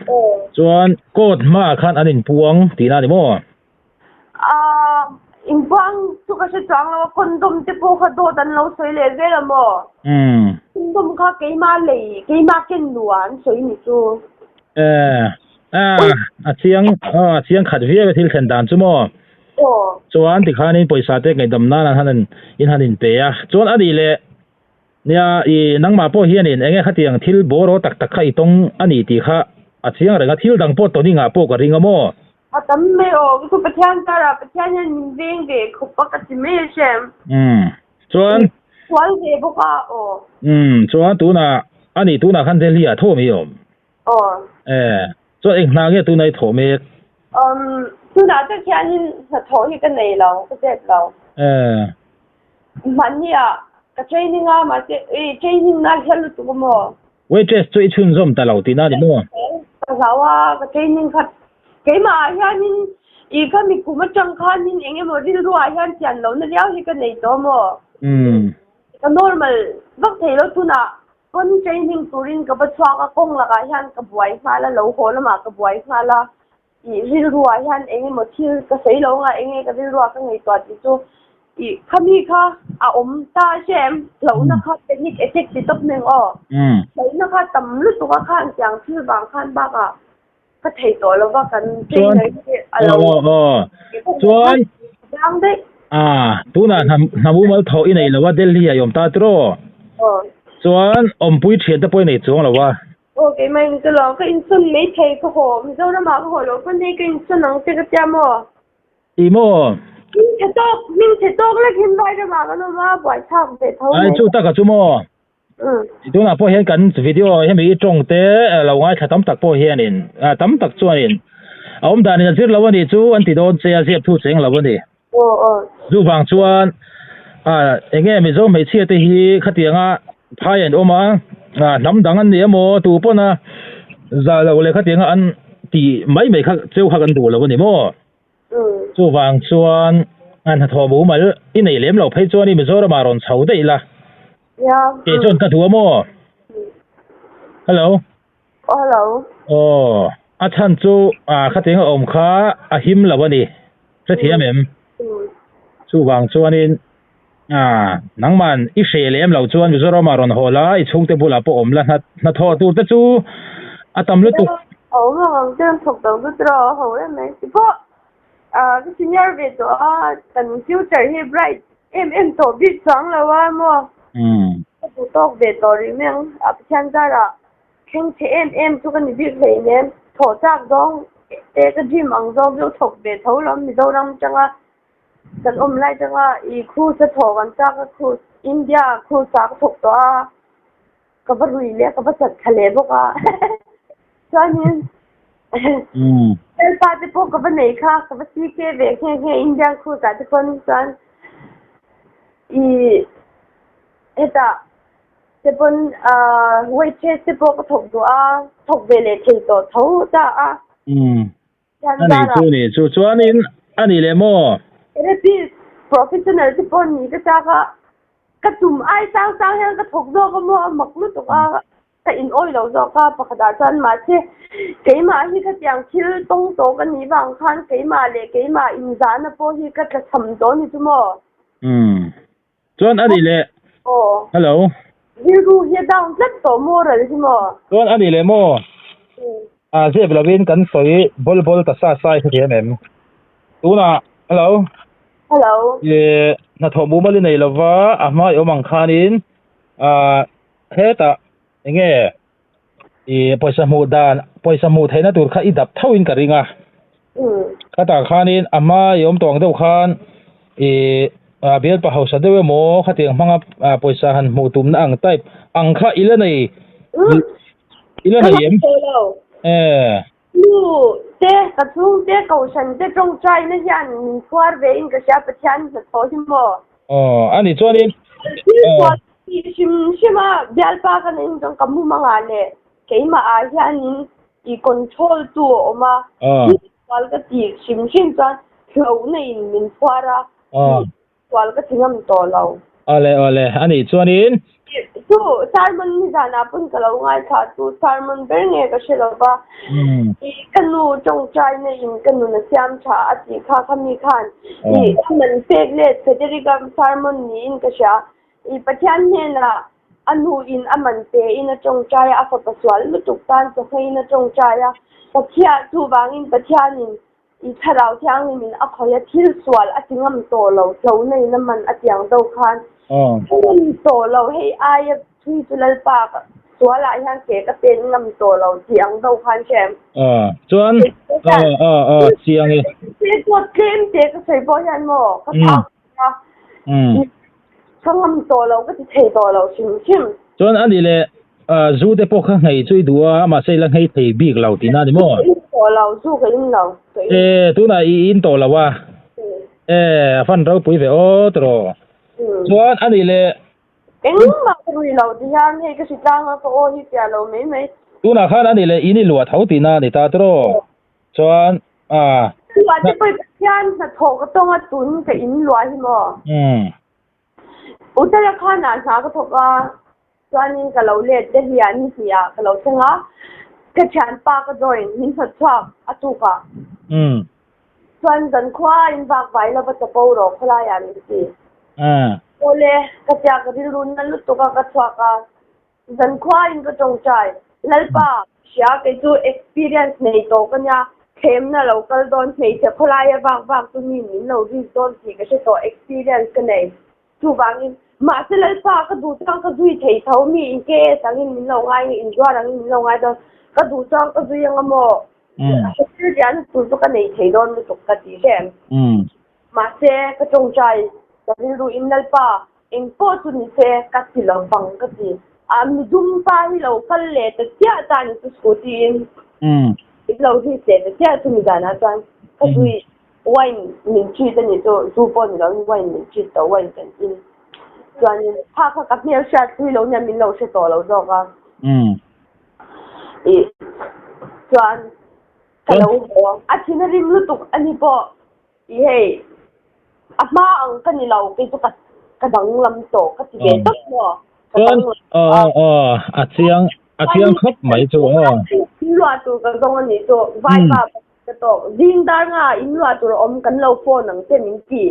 Aw. Chuan court hmaah khan an inpuang tihna a ni maw? Aaa inpuang chu ka hre chuang lo a, condom te pawh kha dawt an lo sawi leh zel a maw? Condom kha keima lei, keima ken luh ah an sawi ni chu. Eh, ah, a chiang, aw a chiang khat viau e thil thlen dan chu maw? Aw. Chuan tikhanin pawisa te ngaihdam nan an han in han inpe a, chuan a nih leh nia i nangmah pawh hianin enge khatiang thil bawraw tak tak kha i tawng a ni tih kha a chiang reng a, thil dang pawh tawning ah pawh ka ring a maw? A tam mai aw, ka chu Pathian karah Pathian hian min veng ve khawp a ka ti mai a hrem. Umm chuan. Sual ve bawk a aw. Umm chuan tunah a nih tunah khan Delhi ah tho mai awm. Aw. Eh chuan eng hna nge tunah i thawh mek? Umm tunah tak hianin hnathawh hi ka nei lo, ka zep lo. Eh. Mahni ah ka training a mahse i training na hial lutuk a maw? Waitress chu i chhunzawm ta lo tihna a ni maw? Ka hlau a, ka training khat keimah ah hianin I khami kum atang khanin eng emaw rilruah hian chian lohna riau hi ka nei tawh maw? Ka normal vak thei lo tunah pawn training turin ka va chhuak a, kawng lakah hian ka buai nghal a, lo haw lamah ka buai nghal a. I rilruah hian eng emaw thil ka sawi lo anga eng nge ka rilruah ka ngaihtuah tih chu i khami kha a awm ta hrem hlauhna kha panic attack ti tawp nen aw. Hlauhna kha tam lutuk a khan tiang thil vang khan bakah ka thei tawh lo va kan trainer hi a lo Chuan vang daih. A tunah hnam umal thawh i nei lo a Delhi ah i awm ta tiraw? Chuan awmpui thian te pawh i nei chuang lo a. Aw keimah in ka lo ka insawn mai thei ka haw Mizoramah ka haw loh pawn hei ka insawn ang che ka tia maw? Ti maw? Hming chhe tawk hming chhe tawk lek hin Vairamah kan awm a buaithlak ve tho mai. Ai chu taka chu maw? Tunah pawh hian kan video hemi i tawng te lo ngaithla tam tak pawh hianin tam tak chuanin a awm danin a zir lo a nih chu an ti dawn che a ziak thu cheng lo a ni. Chuvang chuan eng nge Mizo hmeichhia te hi khatianga phai an awm a, hnam dang an ni emaw tu pawn a zah loh leh khatianga an tih mai mai kha cheu kha kan duh lo a ni maw? Chuvang chuan a hnathawh mumal i nei lem loh phei chuan i Mizoramah rawn chho daih la. Kei chuan ka duh a maw? Hello. Hello. Aw, a chhan chu khatiang a awm kha a him lo a ni. Hrethiam em? Chuvang chuanin nangman i hreh lem loh chuan Mizoramah rawn haw la, i chhungte bulah pawh awm la, hnathawh tur te chu a tam lutuk. A awm ang ang chuan thawk dang chu tiraw a ho em mai. Tipawh ka senior ve tawh a, kan future hi bright em em tawh bik chuang lo a maw? Ka duh tawk ve tawh rih mai ang. A Pathian zarah thleng chhe em em chu ka ni bik hleinem. Thawh chak zawng te ka dream ang zawng chu thawk ve tho lo Mizoram atanga Kan awm lai changa i cruise a thawk an chak a cruise India ah cruise ah ka thawk tawh a ka va rui leh ka va chat thla leh bawk a chuanin helpa te pawh ka va nei kha ka va CK ve nghe nghe Indian cruise ah te pawn chuan i hetah te pawn waitress te pawh ka thawk duh a thawk ve leh thei tawh tho ta a. A nih chu ni chu chuanin a nih leh maw? Therapist professional te pawh ni ka chak a, ka tum ai sang sang hian ka thawk zawk a maw a mak lutuk a, ka in awi lo zawk a pakhatah chuan mahse keimah hi khatiang thil tawng tawh ka nih vang khan keimah leh keimah inzahna pawh hi ka tla cham tawh a ni chu maw? Umm chuan a nih leh hello. Rilru hi a down tlat tawh moral hi maw? Chuan a nih leh maw? A zep lovin kan sawi bawl bawl ta sa sa i hrethiam em? Tunah hello. Hello. E hnathawh mumal i nei lova a hma i awm ang khanin ah hetah enge i pawisa hmuh dan pawisa hmuh theihna tur kha i dap tho in ka ring a. Khatah khanin a hma i awm tawh ang deuh khan i bialpa hausa deuh emaw khatiang hmanga pawisa han hmuh tumna ang type ang kha i la nei i la nei em? E. Nu te ka chhungte kohhran te tawngtaina hian min chhuar ve in ka hria Pathian hnathawh hi maw? Aw a ni chuanin. Thil sual tih hrim hrim a bialpa ka nei in chuan ka mumangah leh keimah ah hianin i control tu a awm a, thil sual ka tih hrim hrim chuan hlauhna in min phuar a, tih sual ka ti ngam tawh lo. Awle awle, a nih chuanin. Chu sermon nizanah pawn ka lo ngaithla chu sermon ber nge ka hre lo va, i ka nu tawngtaina in ka nun a siam tha a tih kha kha mi khan i ka man pek let Federica sermon niin ka hria, I Pathian hnenah a nuin a man pein a tawngtai a, a fapa sual lutuk tan chawhngeiin a tawngtai a. Pathian, chuvangin Pathianin i Thlarau Thianghlimin a khawih a, thil sual a ti ngam tawh lo, hlauhnain a man a tiang do khan a ngam tawh lo, hei aia thui chu Lalpa sualah hian ke ka pen ngam tawh lo tih ang do khan hrem. Chuan, chiang e. Tlem te ka sawi pawh hian maw ka thak a. Ka ngam tawh lo, ka ti thei tawh lo hrim hrim. Chuan a nih leh zu te pawh kha nghei chu i duh a, mahse i la nghei thei bik lo tihna a ni maw? Ka in tawh lo, zu ka in lo. E, tunah i in tawh lo a. E, a fan ropui ve aw tawh. Chuan a nih leh. Engmah ka rui lo ti hian hei ka hritlang a, ka aw hi fiah lo mai mai. Tunah khan a nih leh in i luah tho tihna a ni ta tawh. Chuan a. Luah te pawh i Pathian hnathawh ka tawng a tun ka in luah hi maw? Uttarakhand ah hna ka thawk a, chuanin ka lo let Delhi ah ni hnih ah ka lo thleng a, ka thianpa ka join min hnawt chhuak a tuk ah. Chuan zan khua in vak vai lova chapo rawh khawlai ah min ti. Awle, ka tia ka rilru na lutuk a ka chhuak a, zan khua in ka tawngtai. Lalpa, hria kei chu experience nei tawh ka nia, thlemna lo kal dawn hmeichhe khawlai a vak vak chu mi min lo risk dawn tih ka hre tawh experience ka nei. Chuvangin, mahse Lalpa ka duh chuan ka zui thei tho, mi in KS angin min lo ngai nge, inzuar angin min lo ngai dawn, ka duh chuan ka zui anga maw? Hostel riahna tur chu ka nei thei dawn lutuk ka ti hle. Mahse, ka tawngtai ka rilru in Lalpa eng pawh chu ni se ka ti lo vang ka ti. A midum pa hi lo kal leh ta chiah ta ni chu scooty in in lo hit leh ta chiah chumi zanah chuan ka zui wine min treat a nih chu zu pawh ni lo in wine min treat tawh wine kan in chuanin kha kha ka hmel hriat hlui lo nia min lo hre tawh lo zawk a. Ih chuan ka lo haw a thin a rim lutuk a ni pawh ih hei a hma ang ka ni lo kei chu ka ka danglam tawh ka ti ve tawp maw ka Chuan danglam aw a aw aw a chiang a chiang khawp mai chu aw. In luah tur ka zawng a nih chu vaipa ka tawk zing dar nga in luah tur a awm kan lo phone ang che min ti.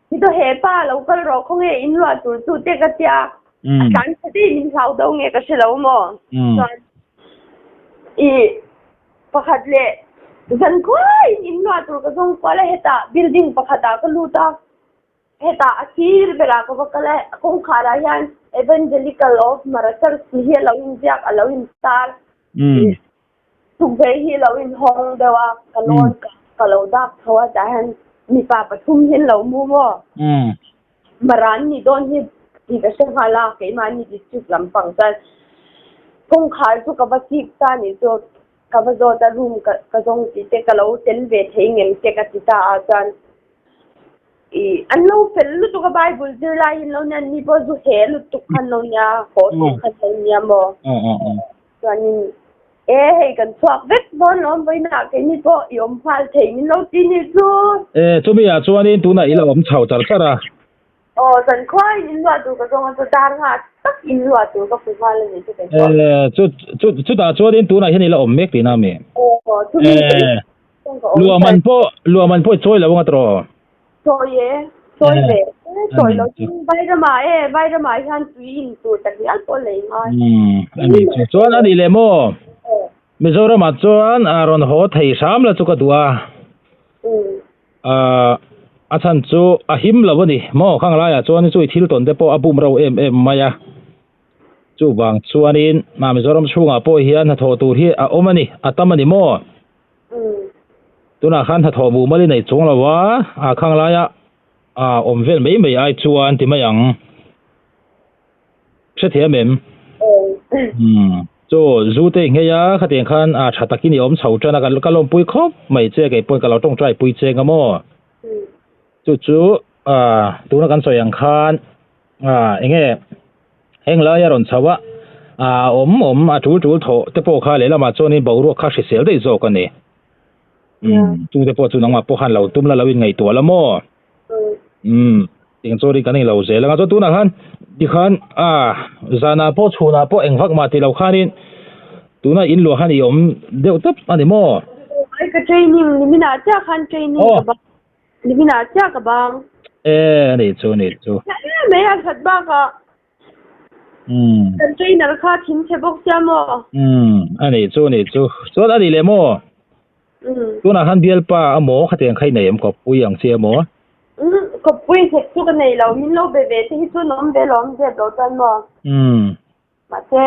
Ni to he pa lo kal rawh khawnge in luah tur chu te ka tia a tlan tha dei min hlau do nge ka hre lo maw chuan i pakhat leh zan khuai in in luah tur ka zawng kual a hetah building pakhat ah ka lut a hetah a sir berah ka va kal a kawngkhar ah hian Evangelical of Mara Church tih hi a lo inziak a lo intar Tukverh hi lo inhawng deuh a, ka lawn ka lo dak tho a, tah hian mipa pathum hi an lo mu maw? Maran nih dawn hi tih ka hre nghal a, keimahni district lampang chuan kawngkhar chu ka va chik ta nih chu ka va zawt a, room ka zawng tih te ka lo tel ve thei ngem te ka ti ta a chuan ih an lo fel lutuk a Bible zir lai hi an lo nia, ni pawh zu he lutuk kha an lo nia, haw tawh kha an lo nia maw? Chuanin, E, hei kan chhuak vek dawn lawm vawiinah keini pawh i awm nghal thei min lo ti ni chu. E, chumi ah chuanin tunah i lo awm chho char char a. Aw, zankhuain in luah tur ka zawng a, chu dar nghah tak in luah tur ka hmu nghal a ni chu kei pawh. E, chu, chu, chutah chuanin tunah hian i la awm mek tihna ami? Aw, chumi E, chuan ka awm luah man pawh, luah man pawh i chawi lo anga tiraw? Chawi e, chawi ve e, chawi lo chu Vairamah e, Vairamah hian tui in tur tak hial pawh lei ngai. Umm, a ni chu. Chuan a nih leh maw? Mizoramah chuan a rawn haw thei hram la chu ka duh a. A chhan chu a him lo a ni maw? Khang laiah chuan chu i thil tawn te pawh a bum reuh em em mai a. Chuvang chuanin Mizoram chhungah pawh hian hnathawh tur hi a awm a ni, a tam a ni maw? Tunah khan hnathawh mumal i nei chuang lo a, a khang laia a awm vel mai mai ai chuan ti mai ang. Hrethiam em? Chu zu te i nghei a, khatiang khan a tha takin i awm chho tan a, ka lawmpui khawp mai che, kei pawn ka lo tawngtai pui che nga maw? Chu chu tuna kan sawi ang khan enge Heng laia rawn chho a, a awm awm a tul tul thawh te pawh kha lehlamah chuanin boruak kha hrisel daih zawk a ni. Umm, chungte pawh chu nangmah pawh khan lo tum la, lo inngaihtuah la maw? Umm, tiang chuanin kan inlo zel anga chuan tunah khan tikhan a zanah pawh chhunah pawh engvak mah ti lo khanin tunah in luah khan i awm deuh tawp a ni maw? Ai ka training niminah chiah khan training ka bang. Niminah chiah ka bang. E a nih chu a nih chu. Hla em mai a hlat bakah. Umm. Kan trainer kha thin chhe bawk sia maw? Umm a nih chu a nih chu. Chuan a nih leh maw? Umm. Tunah khan bialpa a maw khatiang kha i nei em kawppui ang che maw? Umm kawppui nghet chu ka nei lo min lo be ve te hi chu an awm ve lo awm zep lo chuan maw? Umm. Mahse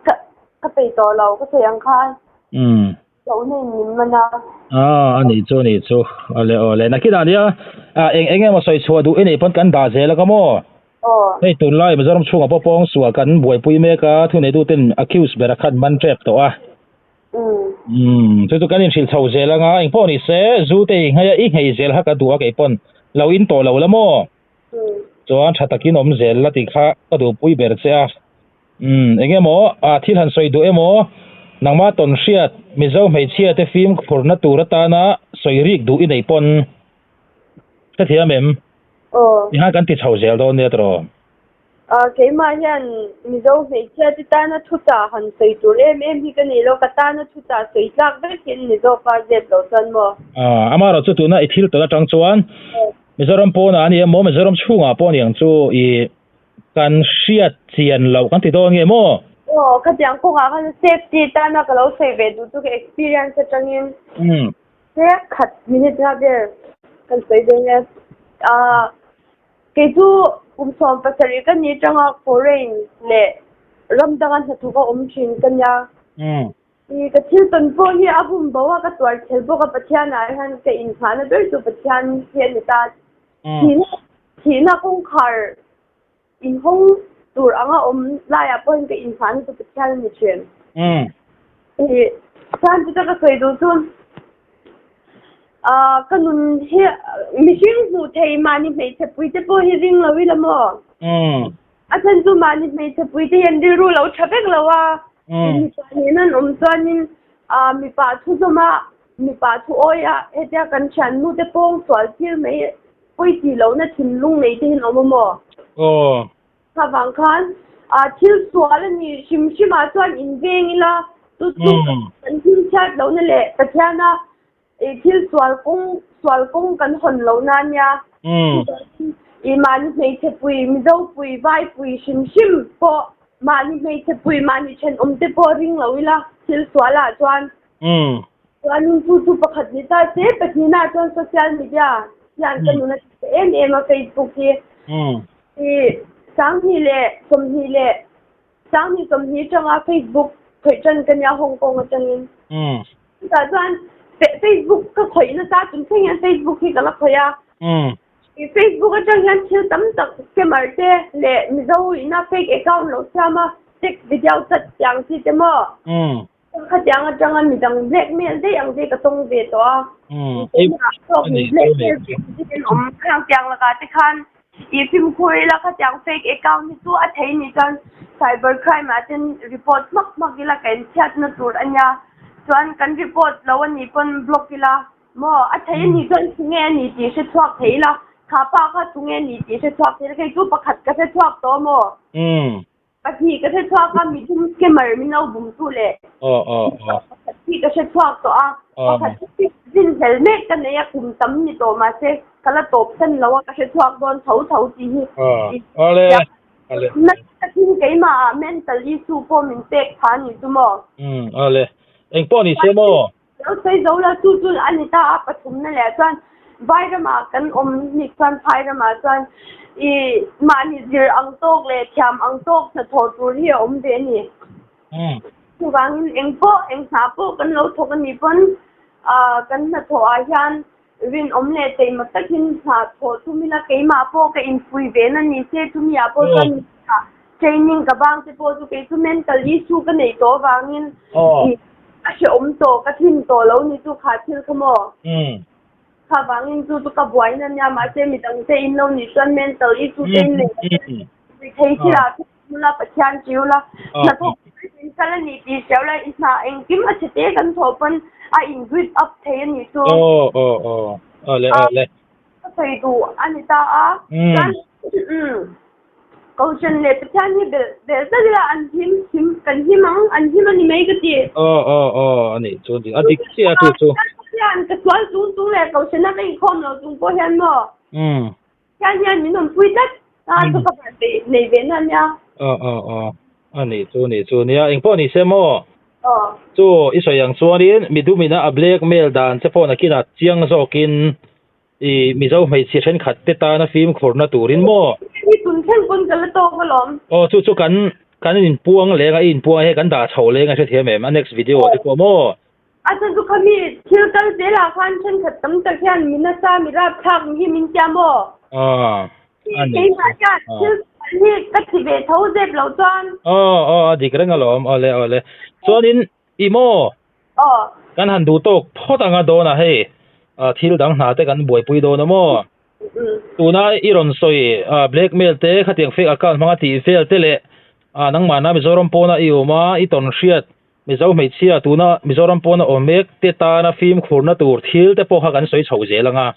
ka ka peih tawh lo ka sawi ang khan. Umm. Lo nei min man a. Ah a nih chu a nih chu. Awle awle nakinah nia ah eng eng emaw sawi chhuah duh i neih pawn kan dah zel a ka maw? Aw. Hei tunlai Mizoram chhungah pawh pawng sual kan buaipui mek a thuneituten accuse ber a khan man tep tawh a. Umm. Umm chu chu kan inhrilh chho zel anga engpawh ni se zu te i nghei a i nghei zel kha ka duh a kei pawn lo in tawh lo la maw? Chuan tha takin awm zel la tih kha ka duhpui ber che a. Umm eng emaw ah thil han sawi duh emaw Nangma tawn hriat Mizo hmeichhia te fimkhurna tur atana sawi rik duh i nei pawn hrethiam em? Aw. Tihian kan ti chho zel dawn nia tiraw? Keimah hian Mizo hmeichhia te tana thuchah han sawi tur em em hi ka nei lo, ka tana thuchah sawi tlak vek hi an ni zawk a, zep lo chuan maw? Amaherawh chu tuna i thil tawn atang chuan Mizoram pawnah a ni emaw Mizoram chhungah pawh a ni ang chu i kan hriat chian loh kan ti dawn nge maw? Aw, khatiang kawngah khan safety tana ka lo sawi ve duh chu ka experience atangin hrek khat minute nga vel kan sawi ve nge. Ah, kei chu kum 17 ka ni atanga foreign leh ram danga hnathawk a awm thin ka nia. I ka thil tawn pawh hi a hun bo a, ka tuar chhel bawk a, Pathianah hian ka inngahna ber chu Pathian hi a ni ta. Thihna thihna kawngkhar inhawng tur anga awm laiah pawh hian ka inngahna chu Pathian a ni thin. I chuan chuta ka sawi duh chu ah ka nun hi mihring hmuh thei mahni hmeichhe pui te pawh hi ring lo ila maw? A chhan chu mahni hmeichhe pui te hian rilru lo tha vek lo a, mipa nen an awm chuanin mipa thu zawm a, mipa thu awi a, hetia kan thiannu te pawng sual thil mai pawi tih lohna thinlung nei te hian awm a maw? Aw. Kha vang khan thil sual a ni hrim hrim ah chuan in veng ila, chu chu kan hmingchhiat lohna leh Pathiana I thil sual kawng sual kawng kan hawn lo na nia. I mahni hmeichhe pui, Mizo pui, Vai pui hrim hrim pawh mahni hmeichhe pui, mahni thenawm te pawh ring lo ila thil sual ah chuan. Chuanin chu chu pakhat ni ta se, pahnihna ah chuan social media hian ka nun a ti ta em em a Facebook hi. I 2020 leh 2020 atanga Facebook khawih tan ka nia Hong Kong atangin. Chutah chuan Facebook ka khawih nasa chung thleng hian Facebook hi ka la khawih a. Facebook atang hian thil tam tak scammer te leh Mizo ina fake account lo siam a text video chat tiang chi te maw. Khatiang atanga midang blackmail daih ang te ka tawng ve tawh a. Blackmail awm khang tiang lakah te khan I fimkhur ila khatiang fake account hi chu a thei ni chuan cyber crime ah ten report hmak hmak ila ka inchhiatna tur a nia chuan kan report lo a nih pawn block ila maw a thei a nih chuan tunge a ni tih hre chhuak thei ila kha pa kha tunge a ni tih hre chhuak thei ila kei chu pakhat ka hre chhuak tawh maw. Pahnih ka hre chhuak a, mithum scammer min lo bum tu leh pakhat hi ka hre chhuak tawh a, pakhat hi zin hlel mek ka nei a, kum tam ni tawh mahse ka la tawp san lo a, ka hre chhuak dawn tho tho tih hi nasa takin keimah ah mental issue pawh min pek pha a nih chu maw. Awle, engpawh ni se maw? Lo sawi zo la chu chu a ni ta a pathumna leh chuan vai ramah kan awm hnik chuan phai ramah chuan i mahni zir ang tawk leh thiam ang tawk hnathawh tur hi a awm ve a ni. Chuvangin eng pawh eng hna pawh kan lo thawk a nih pawn ah kan hnathawh ah hian rinawm leh taima takin hna thawh tum ila keimah pawh ka inpui ve na ni se chumi ah pawh chuan training ka bang te pawh chu kei chu mental issue ka neih tawh avangin A hrehawm tawh, ka thin tawh lo ni chu kha thil kha maw? Kha vangin chu chu ka buaina ania, mahse midang te in lo nih chuan mental issue te in nei lo thei thil ah chu hmu la, Pathian tiu la, hnathawk in kal a ni tih hriau la, i hna engkim a chhe te kan thawh pawn a in grip up thei a nih chu. Aw aw aw, awle awle. Ka sawi duh a ni ta a, chuan Kohhran leh Pathian hi belh belh zet ila an him him kan him ang an him a ni mai ka ti. Aw aw aw a nih chu a dik chiah a chu chu. Pathian ka sual chung chung leh Kohhrana ka inkhawm lo chung pawh hian maw. Pathian hian min awmpui tlat a chu ka van nei ve na nia. Aw aw aw a nih chu nih chu nia engpawh ni se maw. Chu i sawi ang chuanin midumina a blackmail dan che pawh nakinah chiang zawkin I Mizo hmeichhia thenkhat te tana fimkhurna turin maw? Hi tun thleng pawn ka la tawk alawm. Aw chu chu kan kan inpuang leng a, i inpuang he kan dah chho leng a hrethiam em? A next video te pawh maw? A chu chu khami thil kal zel ah khan thenkhat tam tak hian mi nasa mi rapthlak hi min tia maw? Aw a ni. Keimah hian thil sual hi ka ti ve tho zep lo chuan. Aw aw a dik reng alawm, awle awle. Chuanin I maw? Aw. Kan han duh tawk phawt anga dawn a hei thil dang hna te kan buaipui dawn a maw? Tuna i rawn sawi blackmail te khatiang fake account hmanga tih vel te leh nangmahna Mizoram pawna i awm a i tawn hriat Mizo hmeichhia tuna Mizoram pawna awm mek te tana fimkhurna tur thil te pawh kha kan sawi chho zel ang a.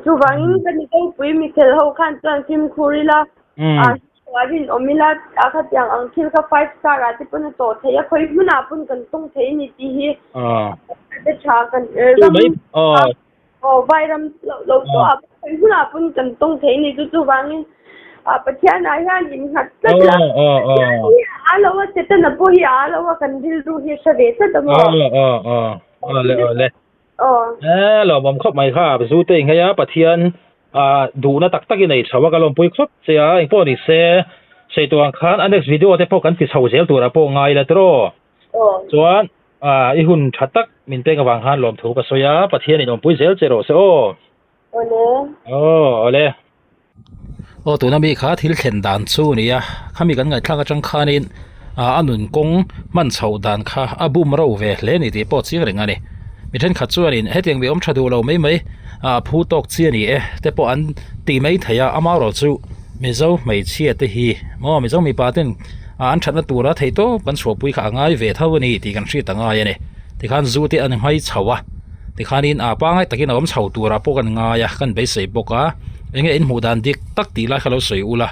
Chuvangin ka Mizopui mikhel ho khan chuan fimkhur ila, a rinawm ila, a khatiang ang thil kha five star ah te pawn a tawh theih a, khawi hmunah pawn kan tawng thei a ni tih hi te tha kan ram aw vairam loh lo tawh ah khawi hmunah pawn kan tawng thei a ni chu chuvangin Pathian ah hian innghat tlat ila, Pathian hi a lo a, Setana pawh hi a lo a, kan rilru hi a hre ve tlat a maw? Awle awle. E lawmawm khawp mai kha zu te inghei a Pathian duhna tak tak i nei chho a ka lawmpui khawp che a engpawh ni se sei tur ang khan a next video te pawh kan ti chho zel turah pawh ngai la tiraw chuan i hun tha tak min pek avang khan lawmthu ka sawi a Pathian in awmpui zel che rawh se aw. Awle. Aw awle. Aw tuna mi kha thil thlen dan chu a ni a khami kan ngaihthlak atang khanin ah a nun kawng hman chhoh dan kha a bum ro ve hle a ni tih pawh chiang reng a ni mi thenkhat chuanin hetiang mi awm tha duh lo mai mai ah phu tawk chi a ni e te pawh an ti mai thei a amaherawh chu Mizo hmeichhia te hi maw Mizo mipa ten ah an thatna tura theih tawp kan chhuahpui kha a ngai ve tho a ni tih kan hriat a ngai a ni tikhan zu te an hmai chho a. Tikhanin a pangai takin a awm chho turah pawh kan ngai a, kan beisei bawk a, enge in hmuh dan dik tak tih lai kha lo sawi ula,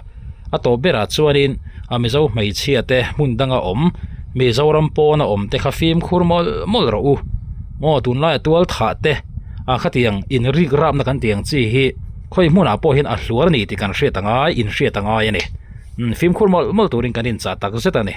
a tawp berah chuanin a Mizo hmeichhia te hmun danga awm, Mizoram pawna awm te kha fimkhur mawlh mawlh rawh u, maw tunlaia tual thah te a khatiang in rik rapna kan tih ang chi hi khawi hmunah pawh hian a hluar a ni tih kan hriat a ngai, in hriat a ngai a ni, fimkhur mawlh mawlh turin kan inchah tak zet a ni.